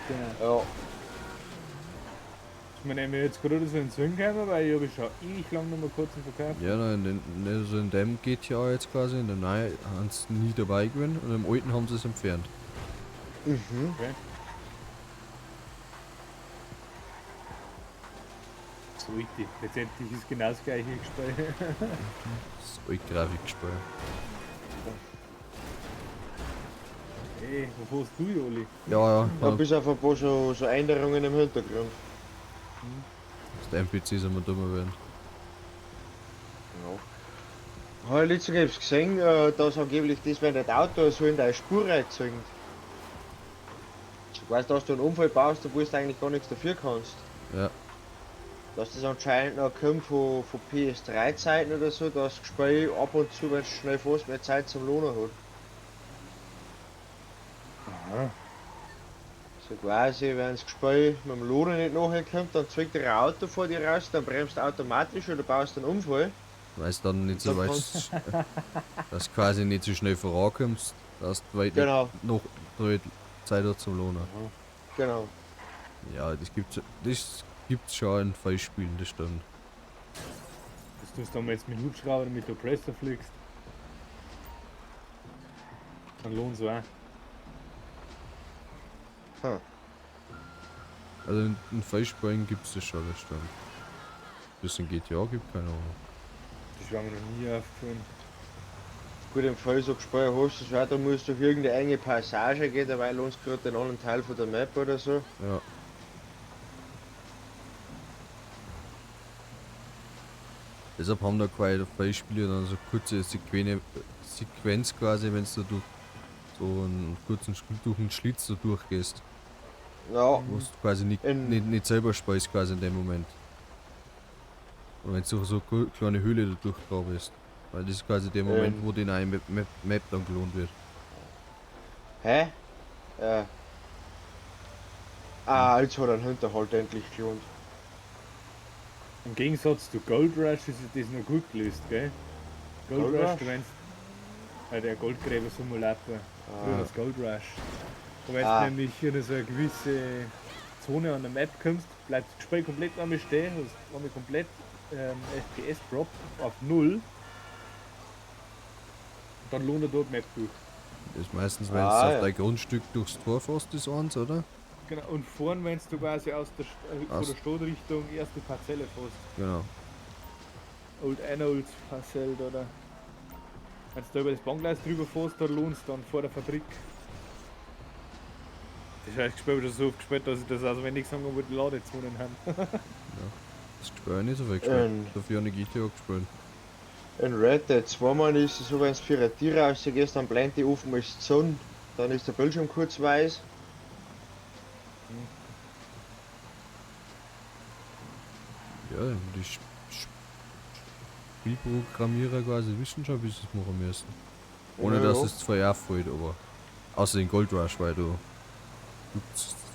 Genau. Ja, Ist mir nämlich jetzt gerade so in den Sinn gekommen, weil ich habe schon ewig lang noch mal kurz im Verkauf. Ja, nein, also in dem GTA jetzt quasi, in dem neuen haben sie nie dabei gewesen und im alten haben sie es entfernt. mhm. Okay. So richtig. Letztendlich ist genau das gleiche gespielt. Das ist alte Grafikspiel. Ey, wo fährst du, Joli? Ja, ja, Ja, ja. bis auf ein paar so Änderungen im Hintergrund. Dass die NPCs immer dümmer werden. Ja. Habe ich letztens etwas gesehen, dass angeblich das, wenn das Auto so in deine Spur reinzwingt. Du weißt, dass du einen Unfall baust, obwohl du eigentlich gar nichts dafür kannst. Ja. Dass das anscheinend noch kommt von PS3-Zeiten oder so, dass das Spiel ab und zu, wenn du schnell fährst, mehr Zeit zum Lohnen hat. Aha. So quasi, wenn das Spiel mit dem Lohnen nicht nachherkommt, dann zwingt dir ein Auto vor dir raus, dann bremst du automatisch oder baust einen Unfall. Weil es dann nicht so Dann weit, dass du quasi nicht so schnell vorankommst, dass du weit Genau. noch Zeit hat zum Lohnen. Genau. Ja, das gibt's schon in Fallspielen, das stimmt. Das tust du dann jetzt mit Hubschrauber und mit der Pressor fliegst. Dann lohnt's auch. Also in Fallspielen gibt's das schon, das stimmt. Bis in GTA gibt, keine Ahnung. Das war mir noch nie aufgefallen. Gut, im Fall so gespielt hast du es weiter, musst du durch irgendeine enge Passage gehen, dabei lohnt gerade den anderen Teil von der Map oder so. Ja. Deshalb haben da quasi Fallspiele dann so kurze Sequenz quasi, wenn du durch so einen kurzen durch einen Schlitz da durchgehst. Ja, Wo du quasi nicht selber spielst quasi in dem Moment. Und wenn du so eine kleine Höhle da durchgrabest. Weil das ist quasi der Moment, wo die neue Map dann gelohnt wird. Hä? Ah, jetzt hat er einen Hinterhalt endlich gelohnt. Im Gegensatz zu Gold Rush ist das noch gut gelöst, gell? Gold Gold Rush, Rush? du wenn's, Der Goldgräber-Simulator. Früher Ah. das Gold Rush. Und wenn Ah. du nämlich in so eine gewisse Zone an der Map kommst, bleibt das Spiel komplett einmal stehen, hast einmal komplett FPS-Drop auf 0. Und dann lohnt er dort Map durch. Das ist meistens, wenn Ah, du auf ja. dein Grundstück durchs Tor fährst, das eins, oder? Genau, und vorn, wenn du quasi aus der, von Aus- der Stadt Richtung erste Parzelle fährst. Genau. Old Arnold's Parzelle oder. Wenn du da über das Bahngleis drüber fährst, da lohnt's dann vor der Fabrik. Das heißt, Spiel schon so oft gespielt, dass ich das auswendig sagen kann, wo die Ladezonen haben. Das Spiel habe ich nicht so viel gespielt. Dafür habe ich GTA gespielt. In Red Dead 2 Mal ist es so, wenn du Piratie rausgehst, dann blendet die oftmals die Sonne, dann ist der Bildschirm kurz weiß. Ja, die Spielprogrammierer quasi wissen schon, wie sie es machen müssen. Ohne Ja, dass ja. es zwar ja fällt, aber. Außer den Gold Rush, weil du.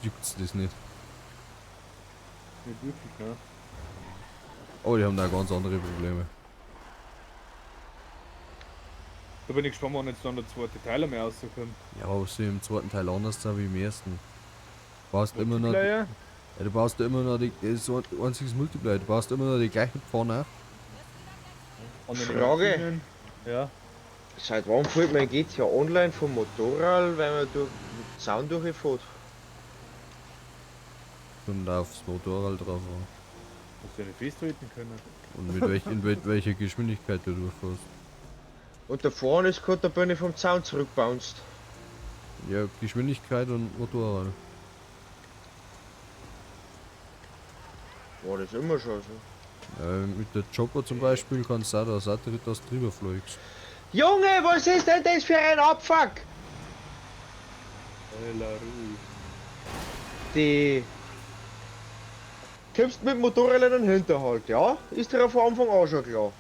Juckt's das nicht. Nicht wirklich, ne? Aber die haben da ganz andere Probleme. Da bin ich gespannt, wann jetzt dann der zweite Teil mehr rauskommt. Ja, aber was sie im zweiten Teil anders sein wie im ersten. Du brauchst immer noch. Multiplayer? Ja, du brauchst immer noch die. Das ist so ein einziges Multiplayer. Du brauchst immer noch die gleichen Pfanne. Andere Frage. Maschinen. Ja. Seit wann fällt mein GTA Online vom Motorrad, weil man durch den Zaun durchfährt? Und aufs Motorrad drauf. War. Hast du ja nicht festhalten können. Und mit welch, in welcher Geschwindigkeit du durchfährst. Und da vorne ist gerade, da bin ich vom Zaun zurückbounced. Ja, Geschwindigkeit und Motorrad. War das immer schon so. Mit der Chopper zum Beispiel kannst du auch, dass auch dass du drüber fliegst. Junge, was ist denn das für ein Abfuck? Alter, ruhig. Die. Kommst mit dem Motorrad in den Hinterhalt, ja? Ist dir von Anfang an schon klar.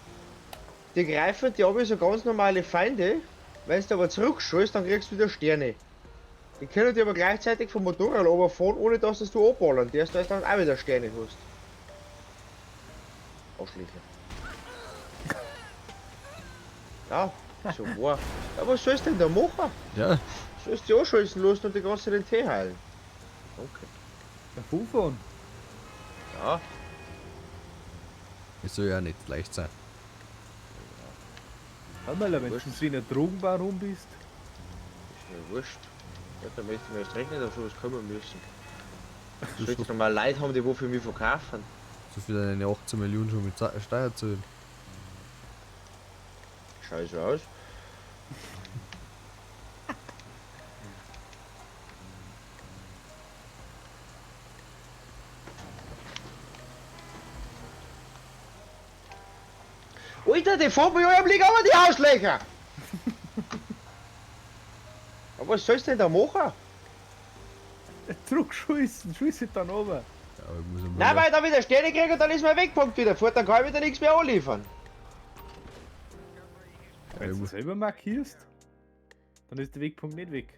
Die greifen die aber so ganz normale Feinde. Wenn du aber zurückschießt, dann kriegst du wieder Sterne. Die können die aber gleichzeitig vom Motorrad runterfahren, ohne dass das du abballern. Die erst dann auch wieder Sterne hast. Arschlöcher. Ja, so war. Ja, was sollst du denn da machen? Ja, Sollst du anschießen lassen und die ganze Zeit den Tee heilen? Okay. Davon fahren. Ja, es soll ja nicht leicht sein. Hör mal, wenn du so in der Drogenbaron bist. ist mir wurscht. Ja, da möchte ich mir erst recht nicht auf sowas kommen müssen. Sollst du mal Leute haben, die wo für mich verkaufen? So viel deine 18 Millionen schon mit Steuer zahlen. Schau so aus. Alter, die fahren bei eurem liegen aber die Arschlöcher! Aber was sollst du denn da machen? Zurückschießen, schieß dann runter. Ja, aber ich muss einmal- Nein, weil ich da wieder Sterne kriege und dann ist mein Wegpunkt wieder fort, dann kann ich wieder nichts mehr anliefern. Wenn ich du muss- selber markierst, dann ist der Wegpunkt nicht weg.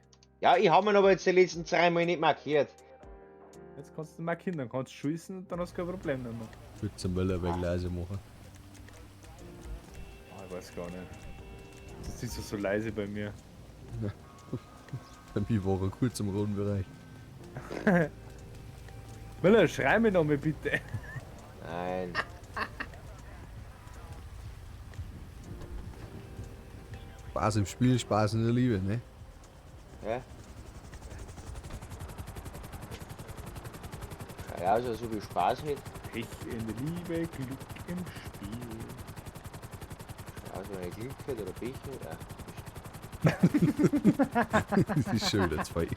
Ja, ich habe ihn aber jetzt die letzten 3 Mal nicht markiert. Jetzt kannst du markieren, dann kannst du schießen und dann hast du kein Problem mehr. Würdest du Müller weg leise machen. Ah, ich weiß gar nicht. Das ist so leise bei mir. Bei mir war er kurz im roten Bereich. Müller, schrei mir noch mal bitte. Nein. Spaß im Spiel, Spaß in der Liebe, ne? Ja. Ja, also so viel Spaß mit. Pech in der Liebe, Glück im Spiel. Also wenn ich Glück hätte oder Pech hätte. Ja. Das ist schon wieder zwei.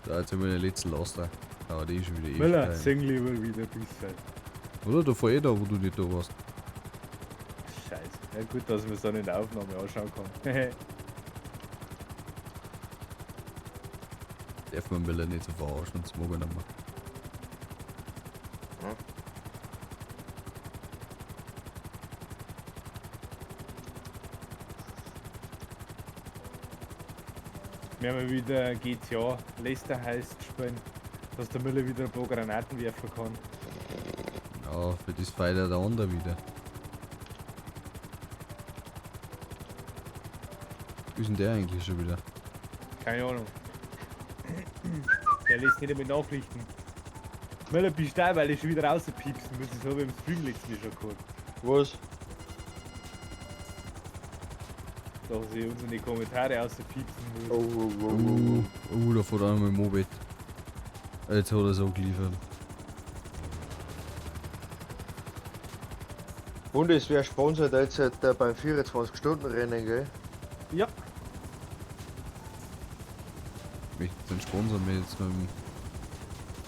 Da, jetzt haben wir den letzten Laster. Aber die ist schon wieder ewig. Müller, geil. sing lieber wieder ein bisschen. Oder? Da fahr eh da, wo du nicht da warst. Scheiße. Ja gut, dass ich mir so in der Aufnahme anschauen kann. Darf man Müller nicht so verarschen, das mag er nicht mehr. Wir haben wieder GTA Leicester heißt spielen, dass der Müller wieder ein paar Granaten werfen kann. Ja, für das feiert der andere wieder. Wo ist denn der eigentlich schon wieder? Keine Ahnung. Der lässt nicht einmal Nachrichten. Möller, bist du da, weil ich schon wieder rauspiepsen muss. Das habe ich im Stream letztes Mal schon gehabt. Was? Dass ich unsere Kommentare rauspiepsen muss. Oh, oh, oh, oh, oh. Da fährt einer mit dem Moped. Jetzt hat er so geliefert. Bundeswehr sponsert jetzt beim 24-Stunden-Rennen, gell? Ja. Möchte den Sponsor mir jetzt mit dem.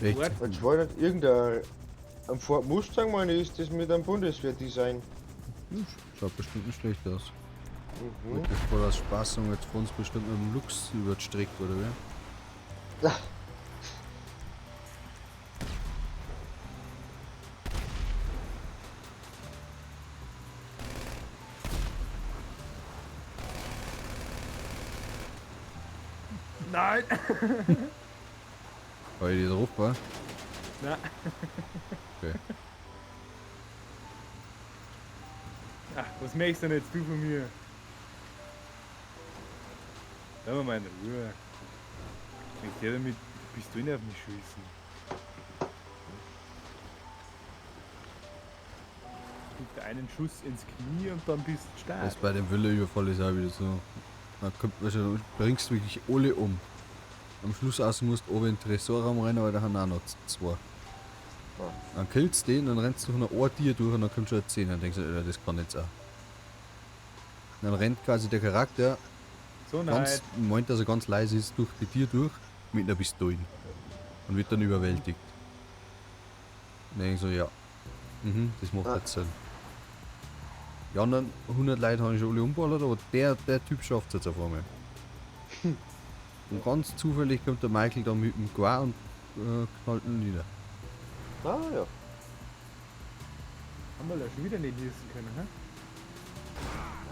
Echt? Jetzt war nicht irgendein. Am Ford Mustang, meine ich, ist das mit einem Bundeswehr-Design. Schaut bestimmt nicht schlecht aus. Mhm. Das voll aus Spaß und jetzt fahren sie bestimmt mit dem Lux über die Strecke, oder wie? Nein! War ich die drauf, war? Nein. Okay. Ach, was möchtest du denn jetzt du von mir? Lass mal in Ruhe. Ich der damit Pistolen auf mich schießen. Kriegt einen Schuss ins Knie und dann bist du stark. Das bei dem Wille-Überfall ist auch wieder so. Dann kommt, weißt du, du bringst wirklich alle um. Am Schluss außen musst du oben in den Tresorraum rein, aber da haben auch noch zwei. Dann killst du den, dann rennst du durch ein Tier durch und dann kommt schon ein 10. Dann denkst du, Alter, das kann jetzt auch. Dann rennt quasi der Charakter so ganz, meint, dass er ganz leise ist, durch die Tür durch mit einer Pistole. Und wird dann überwältigt. Dann denk ich so, ja. Mhm, das macht jetzt Sinn. Die anderen 100 Leute habe ich schon alle umballert, aber der Typ schafft es jetzt auf einmal. Und ganz zufällig kommt der Michael dann mit dem Gewehr und knallt ihn nieder. Ah ja. Haben wir da schon wieder nicht lesen können, hä?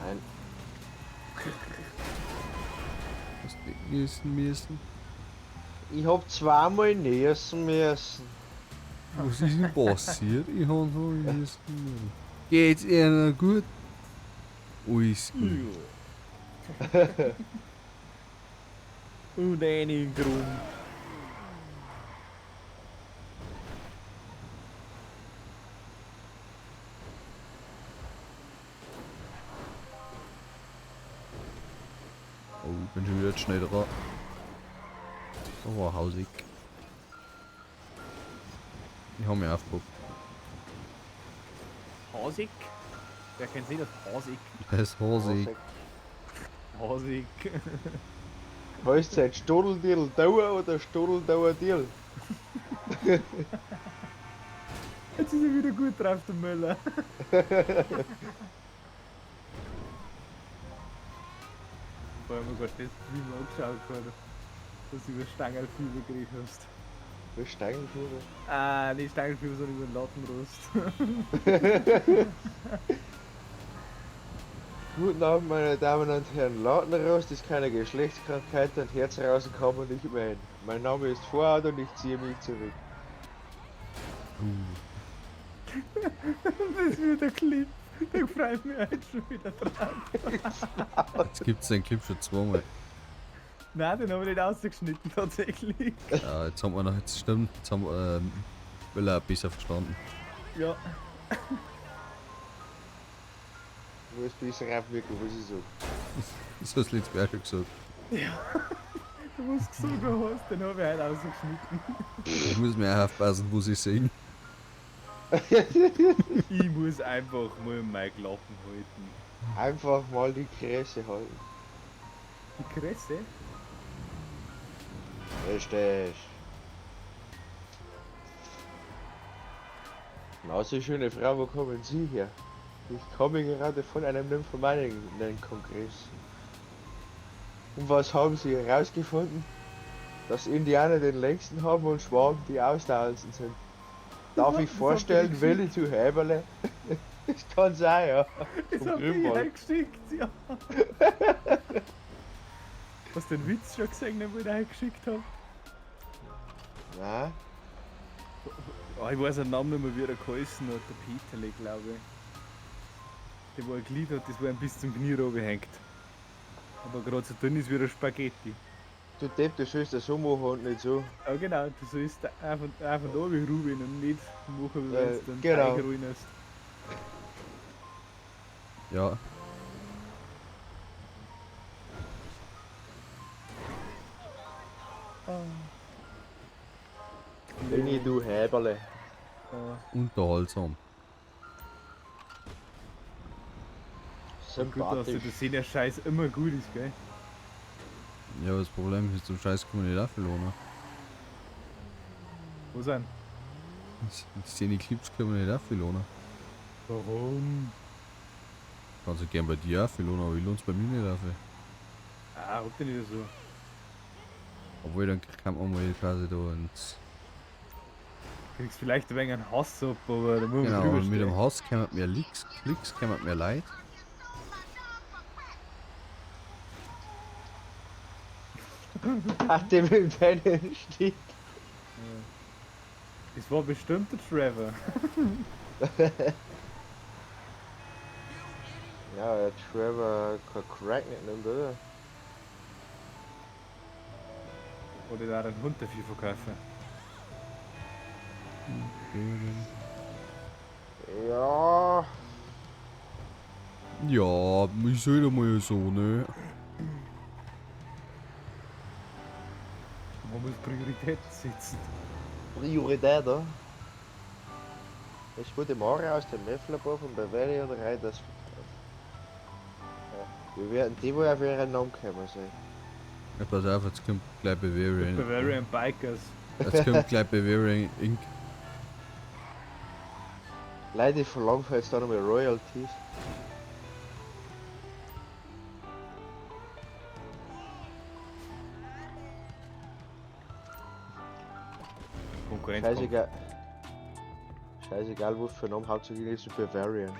Nein. Was nicht lesen müssen. Ich hab zweimal niesen müssen. Was ist denn passiert? Ich hab so niesen müssen. Geht's Ihnen gut? Alles gut. Ja. Und einen Grund. Oh, ich bin schon wieder schnell dran. Da war hausig. Ich hab mich aufgepackt. Hasig? Wer kennt nicht das Hasig? Das ist hausig. Hasig. Weißt du, seit Stodeldirl Dauer oder Stodeldauer Dirl? Jetzt ist er wieder gut drauf, der Möller. Vor allem, gerade das Stream angeschaut gerade, dass du über Stangerlfieber gekriegt hast. Was Stangerlfieber? Ah, nicht Stangerlfieber, sondern über den Lattenrost. Guten Abend, meine Damen und Herren. Lattenrost ist keine Geschlechtskrankheit und Herzrausen kann man nicht mehr hin. Mein Name ist Vorhaut und ich ziehe mich zurück. Das wird der Clip. Der freut mich heute schon wieder drauf. Jetzt gibt's den Clip schon zweimal. Nein, den haben wir nicht ausgeschnitten tatsächlich. Ja, jetzt haben wir noch, jetzt stimmt, jetzt haben wir Möller besser verstanden. Ja. Du musst besser aufwirken, was ich sag. Das hast du letztes Mal auch schon gesagt. Ja. Du musst gesagt hast, den habe ich heute ausgeschnitten. Ich muss mir auch aufpassen, wo sie singen. Ich muss einfach mal meine Klappen halten. Einfach mal die Kresse halten. Die Kresse? Richtig. Na, so schöne Frau, wo kommen Sie her? Ich komme gerade von einem Nymphomanen-Kongress. Und was haben Sie herausgefunden? Dass Indianer den längsten haben und Schwaben die ausdauerndsten sind. Darf ich vorstellen, Willi zu Häberle? Das kann sein, ja. Das hab ich eingeschickt, ja. Hast du den Witz schon gesehen, den ich eingeschickt habe? Nein. Oh, ich weiß den Namen nicht mehr, wie er geheißen hat, der Peterle, glaube ich. Der, wo ein Glied hat, das war ihm bis zum Knie runtergehängt. Aber gerade so dünn ist wie der Spaghetti. Du Depp, du sollst das so machen und nicht so. Ja genau, du sollst einfach da wie Ruben und nicht machen, wie wenn du den genau. Teig ruinierst. Ja. Benni, du Häberle. Ja. Unterhaltsam. Gut, dass Sympathisch. du das sehen, der Scheiß immer gut ist, gell? Ja, aber das Problem ist, zum Scheiß kann man nicht auch lohnen. Wo sind? Die Clips können wir nicht auch viel lohnen. Warum? Kannst du gern bei dir auch viel lohnen, aber ich lohnt's bei mir nicht auch viel. Ah, ob denn nicht so. Obwohl, dann kann man mal quasi da ins. Kriegst vielleicht ein wenig einen Hass ab, aber da muss man Genau, drüber und mit dem stehen. Hass kommen mehr Licks, Klicks, kommen mehr Leid. Ach, dem mit deinen Stick. Das war bestimmt der Trevor. Ja, der Trevor kein Crack nicht nimmt, oder? Oder da einen Hund dafür verkaufen. Ja. Ja, ich seh doch mal so, ne? Man muss Prioritäten setzen. Priorität, oder? Es wurde Mario aus dem Meth-Labor von Bavarian Riders verkauft. Ja. Wir werden die wohl auf ihren Namen kommen sein. Ja, pass auf, jetzt kommt gleich Bavarian. Bavarian Bikers. Jetzt kommt gleich Bavarian Inc. Leute, ich verlange jetzt da nochmal Royalties. Konkurrenz. Scheißegal. Scheißegal, was für ein Name, hauptsächlich ist es Bavarian.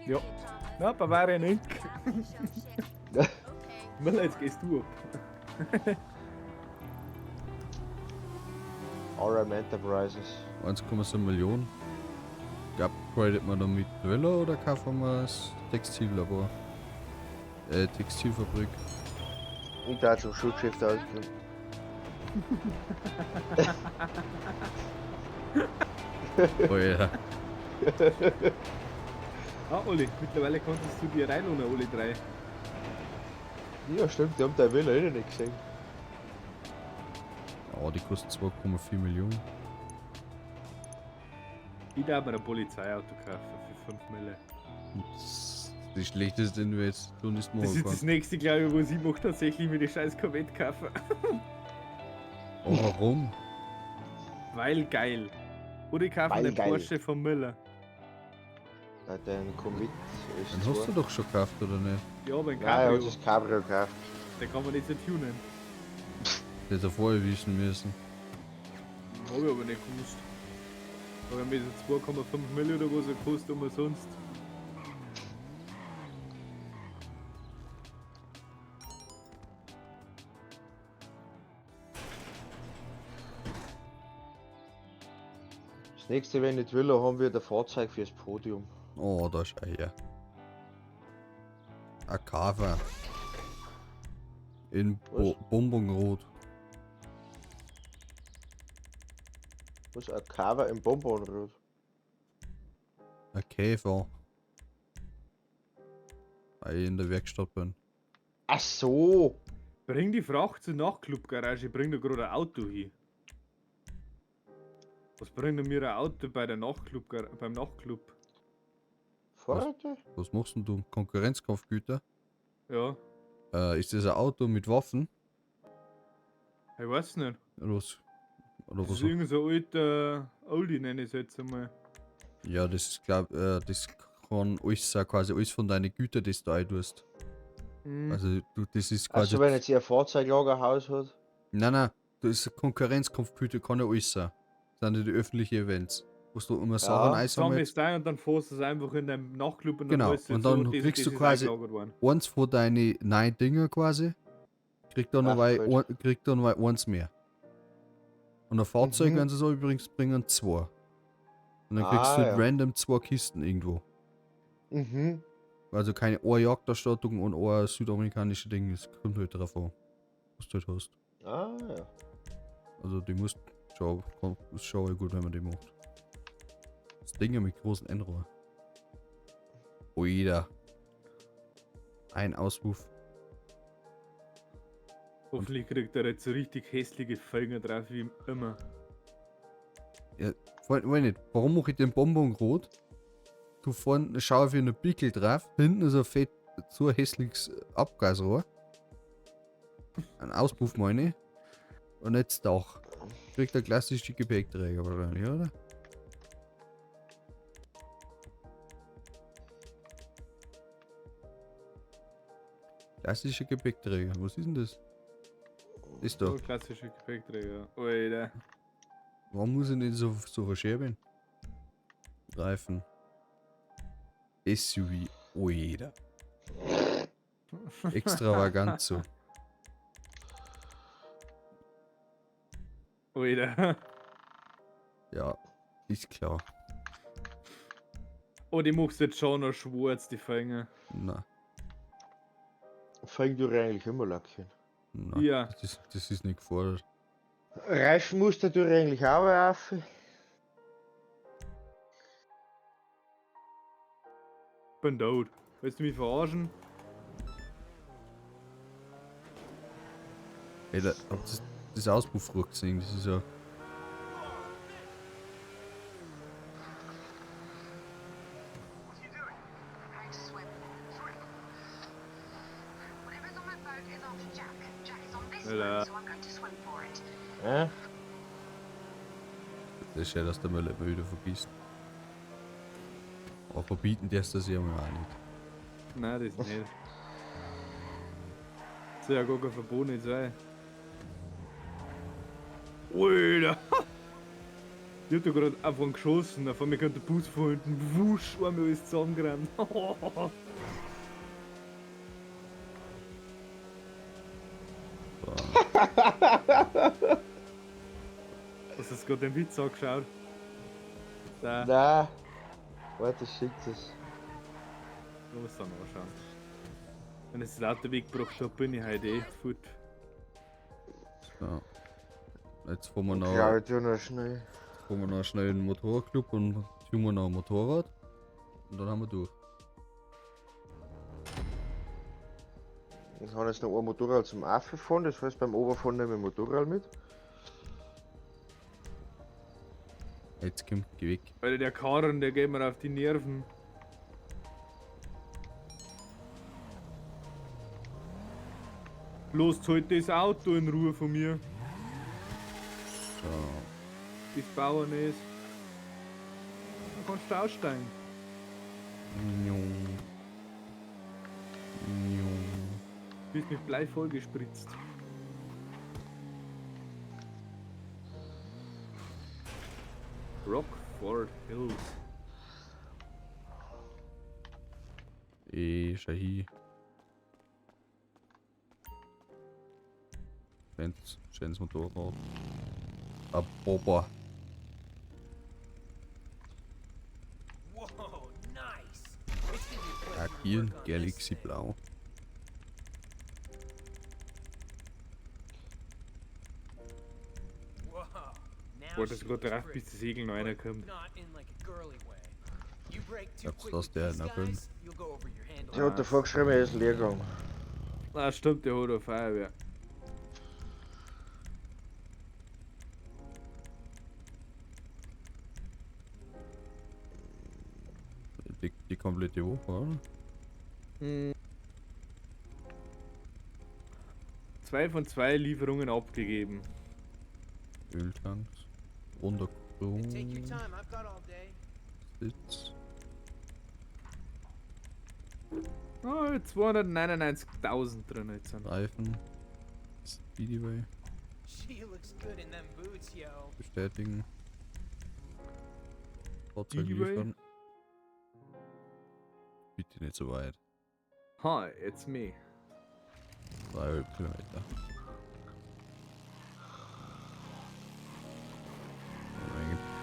Ja. Na, Bavarian Inc. Miller, jetzt gehst du ab. RM Enterprises. 1,7 Millionen. Upgradet man damit Villa oder kaufen wir das Textillabor? Textilfabrik. Ich da zum Schuhgeschäft ausgehen. Oh ja. Ah, Olli, mittlerweile konntest du dir reinlohnen, Olli 3. Ja, stimmt, die haben deine Villa eh noch nicht gesehen. Oh, die kostet 2,4 Millionen. Ich darf mir ein Polizeiauto kaufen für 5 Mille. Das ist die schlechteste Investition, die du Das machen ist das kannst. nächste, glaube ich, was ich mache, tatsächlich mir die scheiß Corvette kaufen. Oh, warum? Weil geil. Oder ich kaufe Weil den geil. Porsche von Miller. Ja, dein Commit ist Den hast du doch schon gekauft, oder nicht? Ja, aber ein Nein, er hat Cabrio. das Cabrio gekauft. Den kann man nicht so tunen. Das hätte er vorher wissen müssen. Hab ich aber nicht gewusst. Aber mir so 2,5 Mille oder was er kostet umsonst. Das nächste, wenn nicht will, haben wir der Fahrzeug fürs Podium. Oh, da ist er her. Ein Kafer. In Was? Bonbonrot. Was? Ein Cover im Bonbonrot. Ein Käfer. Weil ich in der Werkstatt bin. Ach so! Bring die Fracht zur Nachtclub-Garage, bring da gerade ein Auto hin. Was bringt denn mir ein Auto bei der Nachtclub, beim Nachtclub? Fahrrad? Was machst denn du? Konkurrenzkampfgüter? Ja, Ist das ein Auto mit Waffen? ich weiß nicht. Oder was? Oder Das was? ist irgend so ein alter Oldie, nenne ich es jetzt einmal. Ja, das ist glaub, das kann alles sein, quasi alles von deinen Gütern, die du eintust. Mhm. Also du, das ist quasi. Also wenn jetzt ihr ein Fahrzeuglagerhaus hat. Nein, nein, das ist Konkurrenzkampfgüter, kann ja alles sein. Das sind ja die öffentlichen Events, wo du immer Sachen einsammelst. Sammelst ein und dann fährst du es einfach in deinem Nachtclub und dann Genau, weißt du und so, dann das- kriegst das du ist quasi- eingelagert worden. Eins von deinen 9 Dinger quasi, kriegt dann noch Ach, wei- gut. kriegt dann noch eins mehr. Und ein Fahrzeug, Mhm. wenn sie so übrigens bringen, 2. Und dann kriegst Ah, du halt ja. random 2 Kisten irgendwo. Mhm. Also keine Jagderstattung und ein südamerikanische Ding. Es kommt halt drauf an, was du halt hast. Ah, ja. Also die muss schon, ist schon gut, wenn man die macht. Das Ding mit großen Endrohr. Oida. Ein Auspuff. Hoffentlich kriegt er jetzt so richtig hässliche Felgen drauf, wie immer. Ja, wollt nicht. Warum mache ich den Bonbon rot? Du vorne schau ich eine Pickel drauf, hinten ist ein fett so ein hässliches Abgasrohr. Ein Auspuff meine ich. Und jetzt Dach. Kriegt der klassische Gepäckträger wahrscheinlich, oder? Klassischer Gepäckträger, was ist denn das? Ist da. Oh, klassische Gepäckträger. Alter. Warum muss ich denn so verschieben? Reifen. SUV, oida. Extravagant so. Alter. Ja, ist klar. Oh, die machst jetzt schon noch schwarz, die Fänge. Na, Fängt du eigentlich immer lackieren. na. Ja. Das ist nicht gefordert. Reifenmuster tue ich eigentlich auch auf. Bin tot. Willst du mich verarschen? Ey, da, habt ihr das Auspuffrohr gesehen? Das ist ja. Alter. Ja? Das ist ja, dass der Müller immer wieder vergisst. Aber verbieten darfst du das ja mal auch nicht. Nein, das nicht. Das soll ja gar kein Verbot nicht sein. Alter! Ich hab da gerade einfach geschossen, auf einmal kommt der Bus von hinten, wusch, einmal alles zusammengerannt. So. Hast du jetzt gerade den Witz angeschaut? Da, Na. Warte, schick das. ich muss dann anschauen. Wenn ich das Auto weggebracht habe, bin ich heute echt fort. So. Jetzt fahren wir noch, Ich glaube, ich tue noch schnell. fahren wir noch schnell in den Motorradclub und tun wir noch ein Motorrad. Und dann haben wir durch. Ich habe jetzt noch ein Motorrad zum Affe fahren, das heißt beim Oberfahren nehme ich ein Motorrad mit. Jetzt komm, geh weg. Alter, der Karren, der geht mir auf die Nerven. Lasst halt das Auto in Ruhe von mir. So. Das Bauern ist. Dann kannst du aussteigen. Njung. Njung. Bist mit Blei vollgespritzt. Rockford Hills. Ey, schau hier. Schönes Motorrad. A Boba. Lackieren, Galaxy Blau. Warte sogar drauf, bis das Segel noch reinkommt. Glaubst du, dass der noch kommt? Der hat davor geschrieben, er ist Lehrgang. Ah, stimmt, der hat eine Feuerwehr. Die komplette Woche, oder? Hm. 2 von 2 Lieferungen abgegeben. Öltanks. Untergrund. Sitz. Oh, 299.000 drin jetzt. Reifen. Speedway. Bestätigen. Fahrzeug liefern. Bitte nicht so weit. Hi, it's me. 3,5 Kilometer.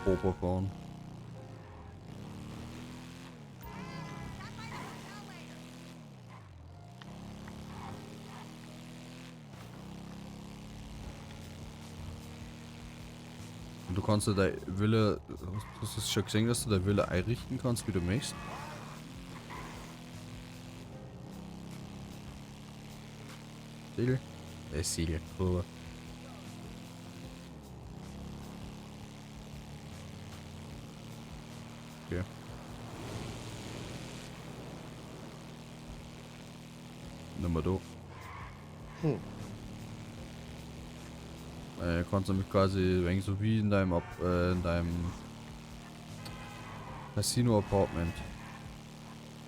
Boba fahren. Und du kannst ja deine Villa, hast du es schon gesehen, dass du deine Villa einrichten kannst, wie du möchtest? Siegel? Siegel. Rüber. Okay. Nimm mal da. Hm. Kannst du nämlich quasi wenig so wie in deinem in deinem Casino Apartment.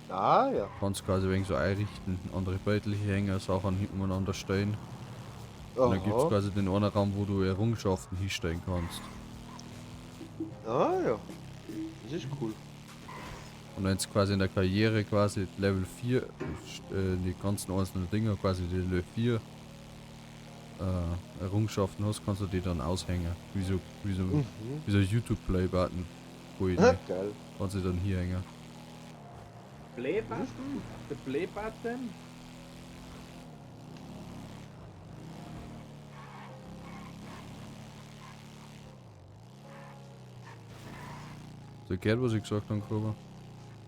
Ah, ja. Kannst quasi wenig so einrichten, andere Beutel hängen, Sachen umeinander stellen. Und dann gibt's Aha. quasi den einen Raum, wo du Errungenschaften hinstellen kannst. Ah, ja. Das ist cool. Und wenn du quasi in der Karriere quasi Level 4, die ganzen einzelnen Dinger quasi die Level 4 Errungenschaften hast, kannst du die dann aushängen. Wie Mhm. so YouTube-Play-Button. Ah, geil. Kannst du dann hier hängen. Play-Button? Der Play-Button? So gehört, was ich gesagt habe, Gruber?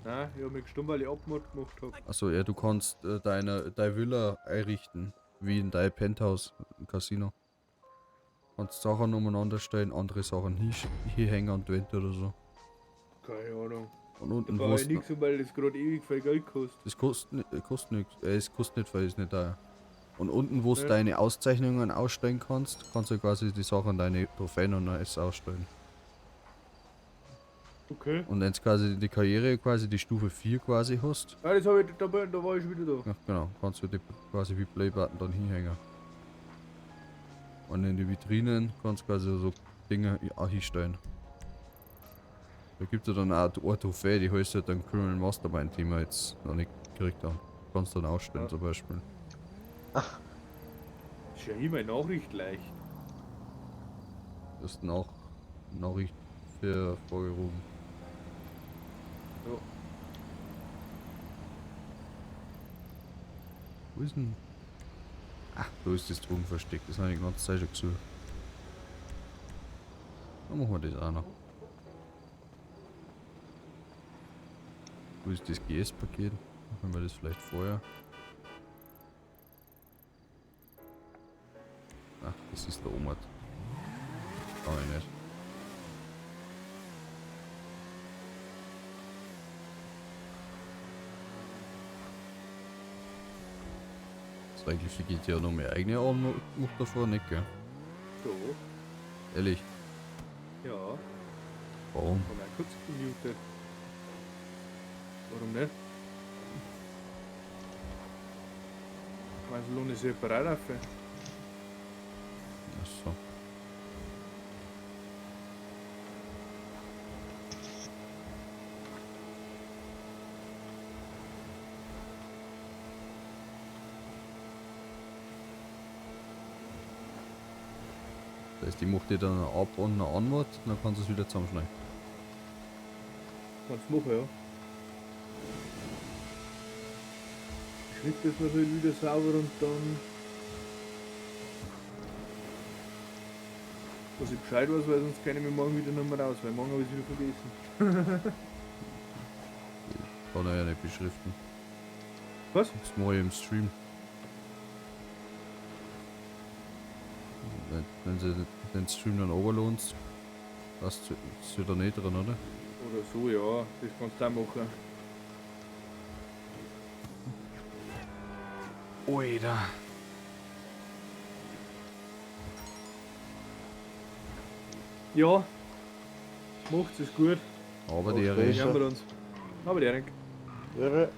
Nein, ich hab mich gestummt, weil ich Abmord gemacht hab. Achso, ja, du kannst deine Villa einrichten, wie in dein Penthouse im Casino. Kannst Sachen umeinander stellen, andere Sachen hier hängen an die Wände oder so. Keine Ahnung. Und unten Da brauch ich wo nichts, weil das gerade ewig viel Geld kostet. Das kostet nichts. Es kostet nicht viel, ist nicht teuer. Und unten, wo du Ja. deine Auszeichnungen ausstellen kannst, kannst du quasi die Sachen, deine Trophäen und alles ausstellen. Okay. Und wenn du quasi die Karriere quasi die Stufe 4 quasi hast, Ja, das hab ich, da war ich schon wieder da. ja, genau, kannst du die quasi wie Playbutton dann hinhängen. Und in die Vitrinen kannst du quasi so Dinge auch hinstellen. Da gibt es ja dann auch eine Trophäe, die heißt halt dann Criminal Mastermind, die wir jetzt noch nicht gekriegt haben. Kannst du dann ausstellen Ja. zum Beispiel. Ist ja immer eine Nachricht leicht. Das ist Nachricht für vorgerufen. Ja. Wo ist denn? Ach, da ist das Drogenversteck. Das habe ich die ganze Zeit schon gesucht. Dann machen wir das auch noch. Wo ist das GS-Paket? Machen wir das vielleicht vorher. Ach, das ist der Omad. Kann ich nicht. Das ist eigentlich für GTA noch mehr eigene Anmuck davor, nicht, gell? So. Ehrlich, Ja. warum? Haben wir kurz gemutet. Warum nicht? Meinst du, lohnt es sich bereit auf? Ach so. Das heißt, ich mach dir dann ab und eine Antwort, dann kannst du es wieder zusammenschneiden. Kannst du machen, ja. Schnitt das natürlich wieder sauber und dann. Dass ich Bescheid weiß, weil sonst kenne ich mich morgen wieder nicht mehr raus, weil morgen habe ich es wieder vergessen. Kann er ja nicht beschriften. Was? Das mache ich im Stream. Wenn sie den Stream dann overlohnst, das ist wieder nicht drin, oder? Oder so, ja, das kannst du auch machen. Oida. Ja, macht's es gut. Aber die Okay. Hören wir uns. Aber der Erik. Irre.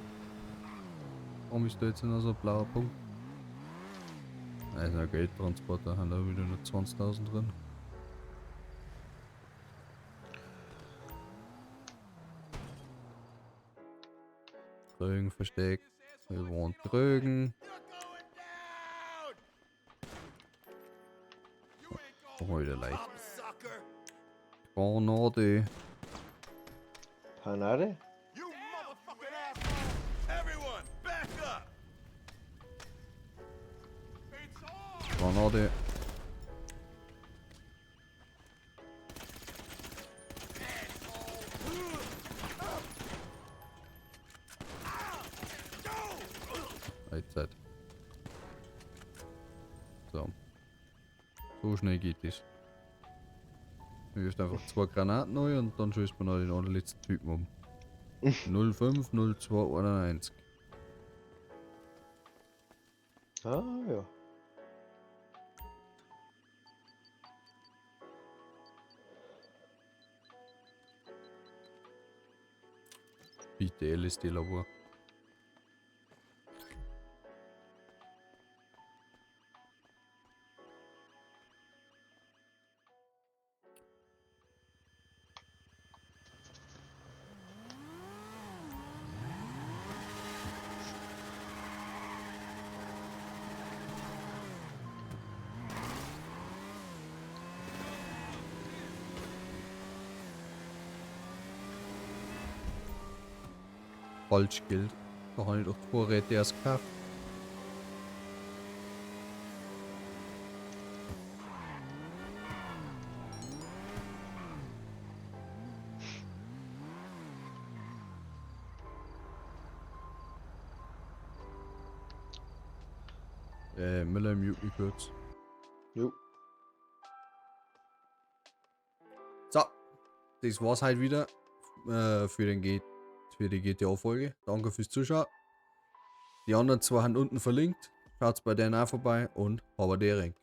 Warum ist da jetzt noch so ein blauer Punkt? Also ein Geldtransporter, haben da wieder nur 20.000 drin. Drögen versteckt. Wir wollen Drögen. Machen wir wieder leicht. Granate. Panade? Granate. So schnell geht das. Du wirfst einfach zwei Granaten neu und dann schießt man noch den allerletzten Typen um. 05, 02, 91. Ah, ja. Bitte LSD-Labor. Falschgeld. Da habe ich doch die Vorräte erst gekauft. Miller, mute mich kurz. Jo. So, das war's halt wieder für die GTA-Folge. Danke fürs Zuschauen. Die anderen zwei sind unten verlinkt. Schaut bei denen auch vorbei und habt die Ring.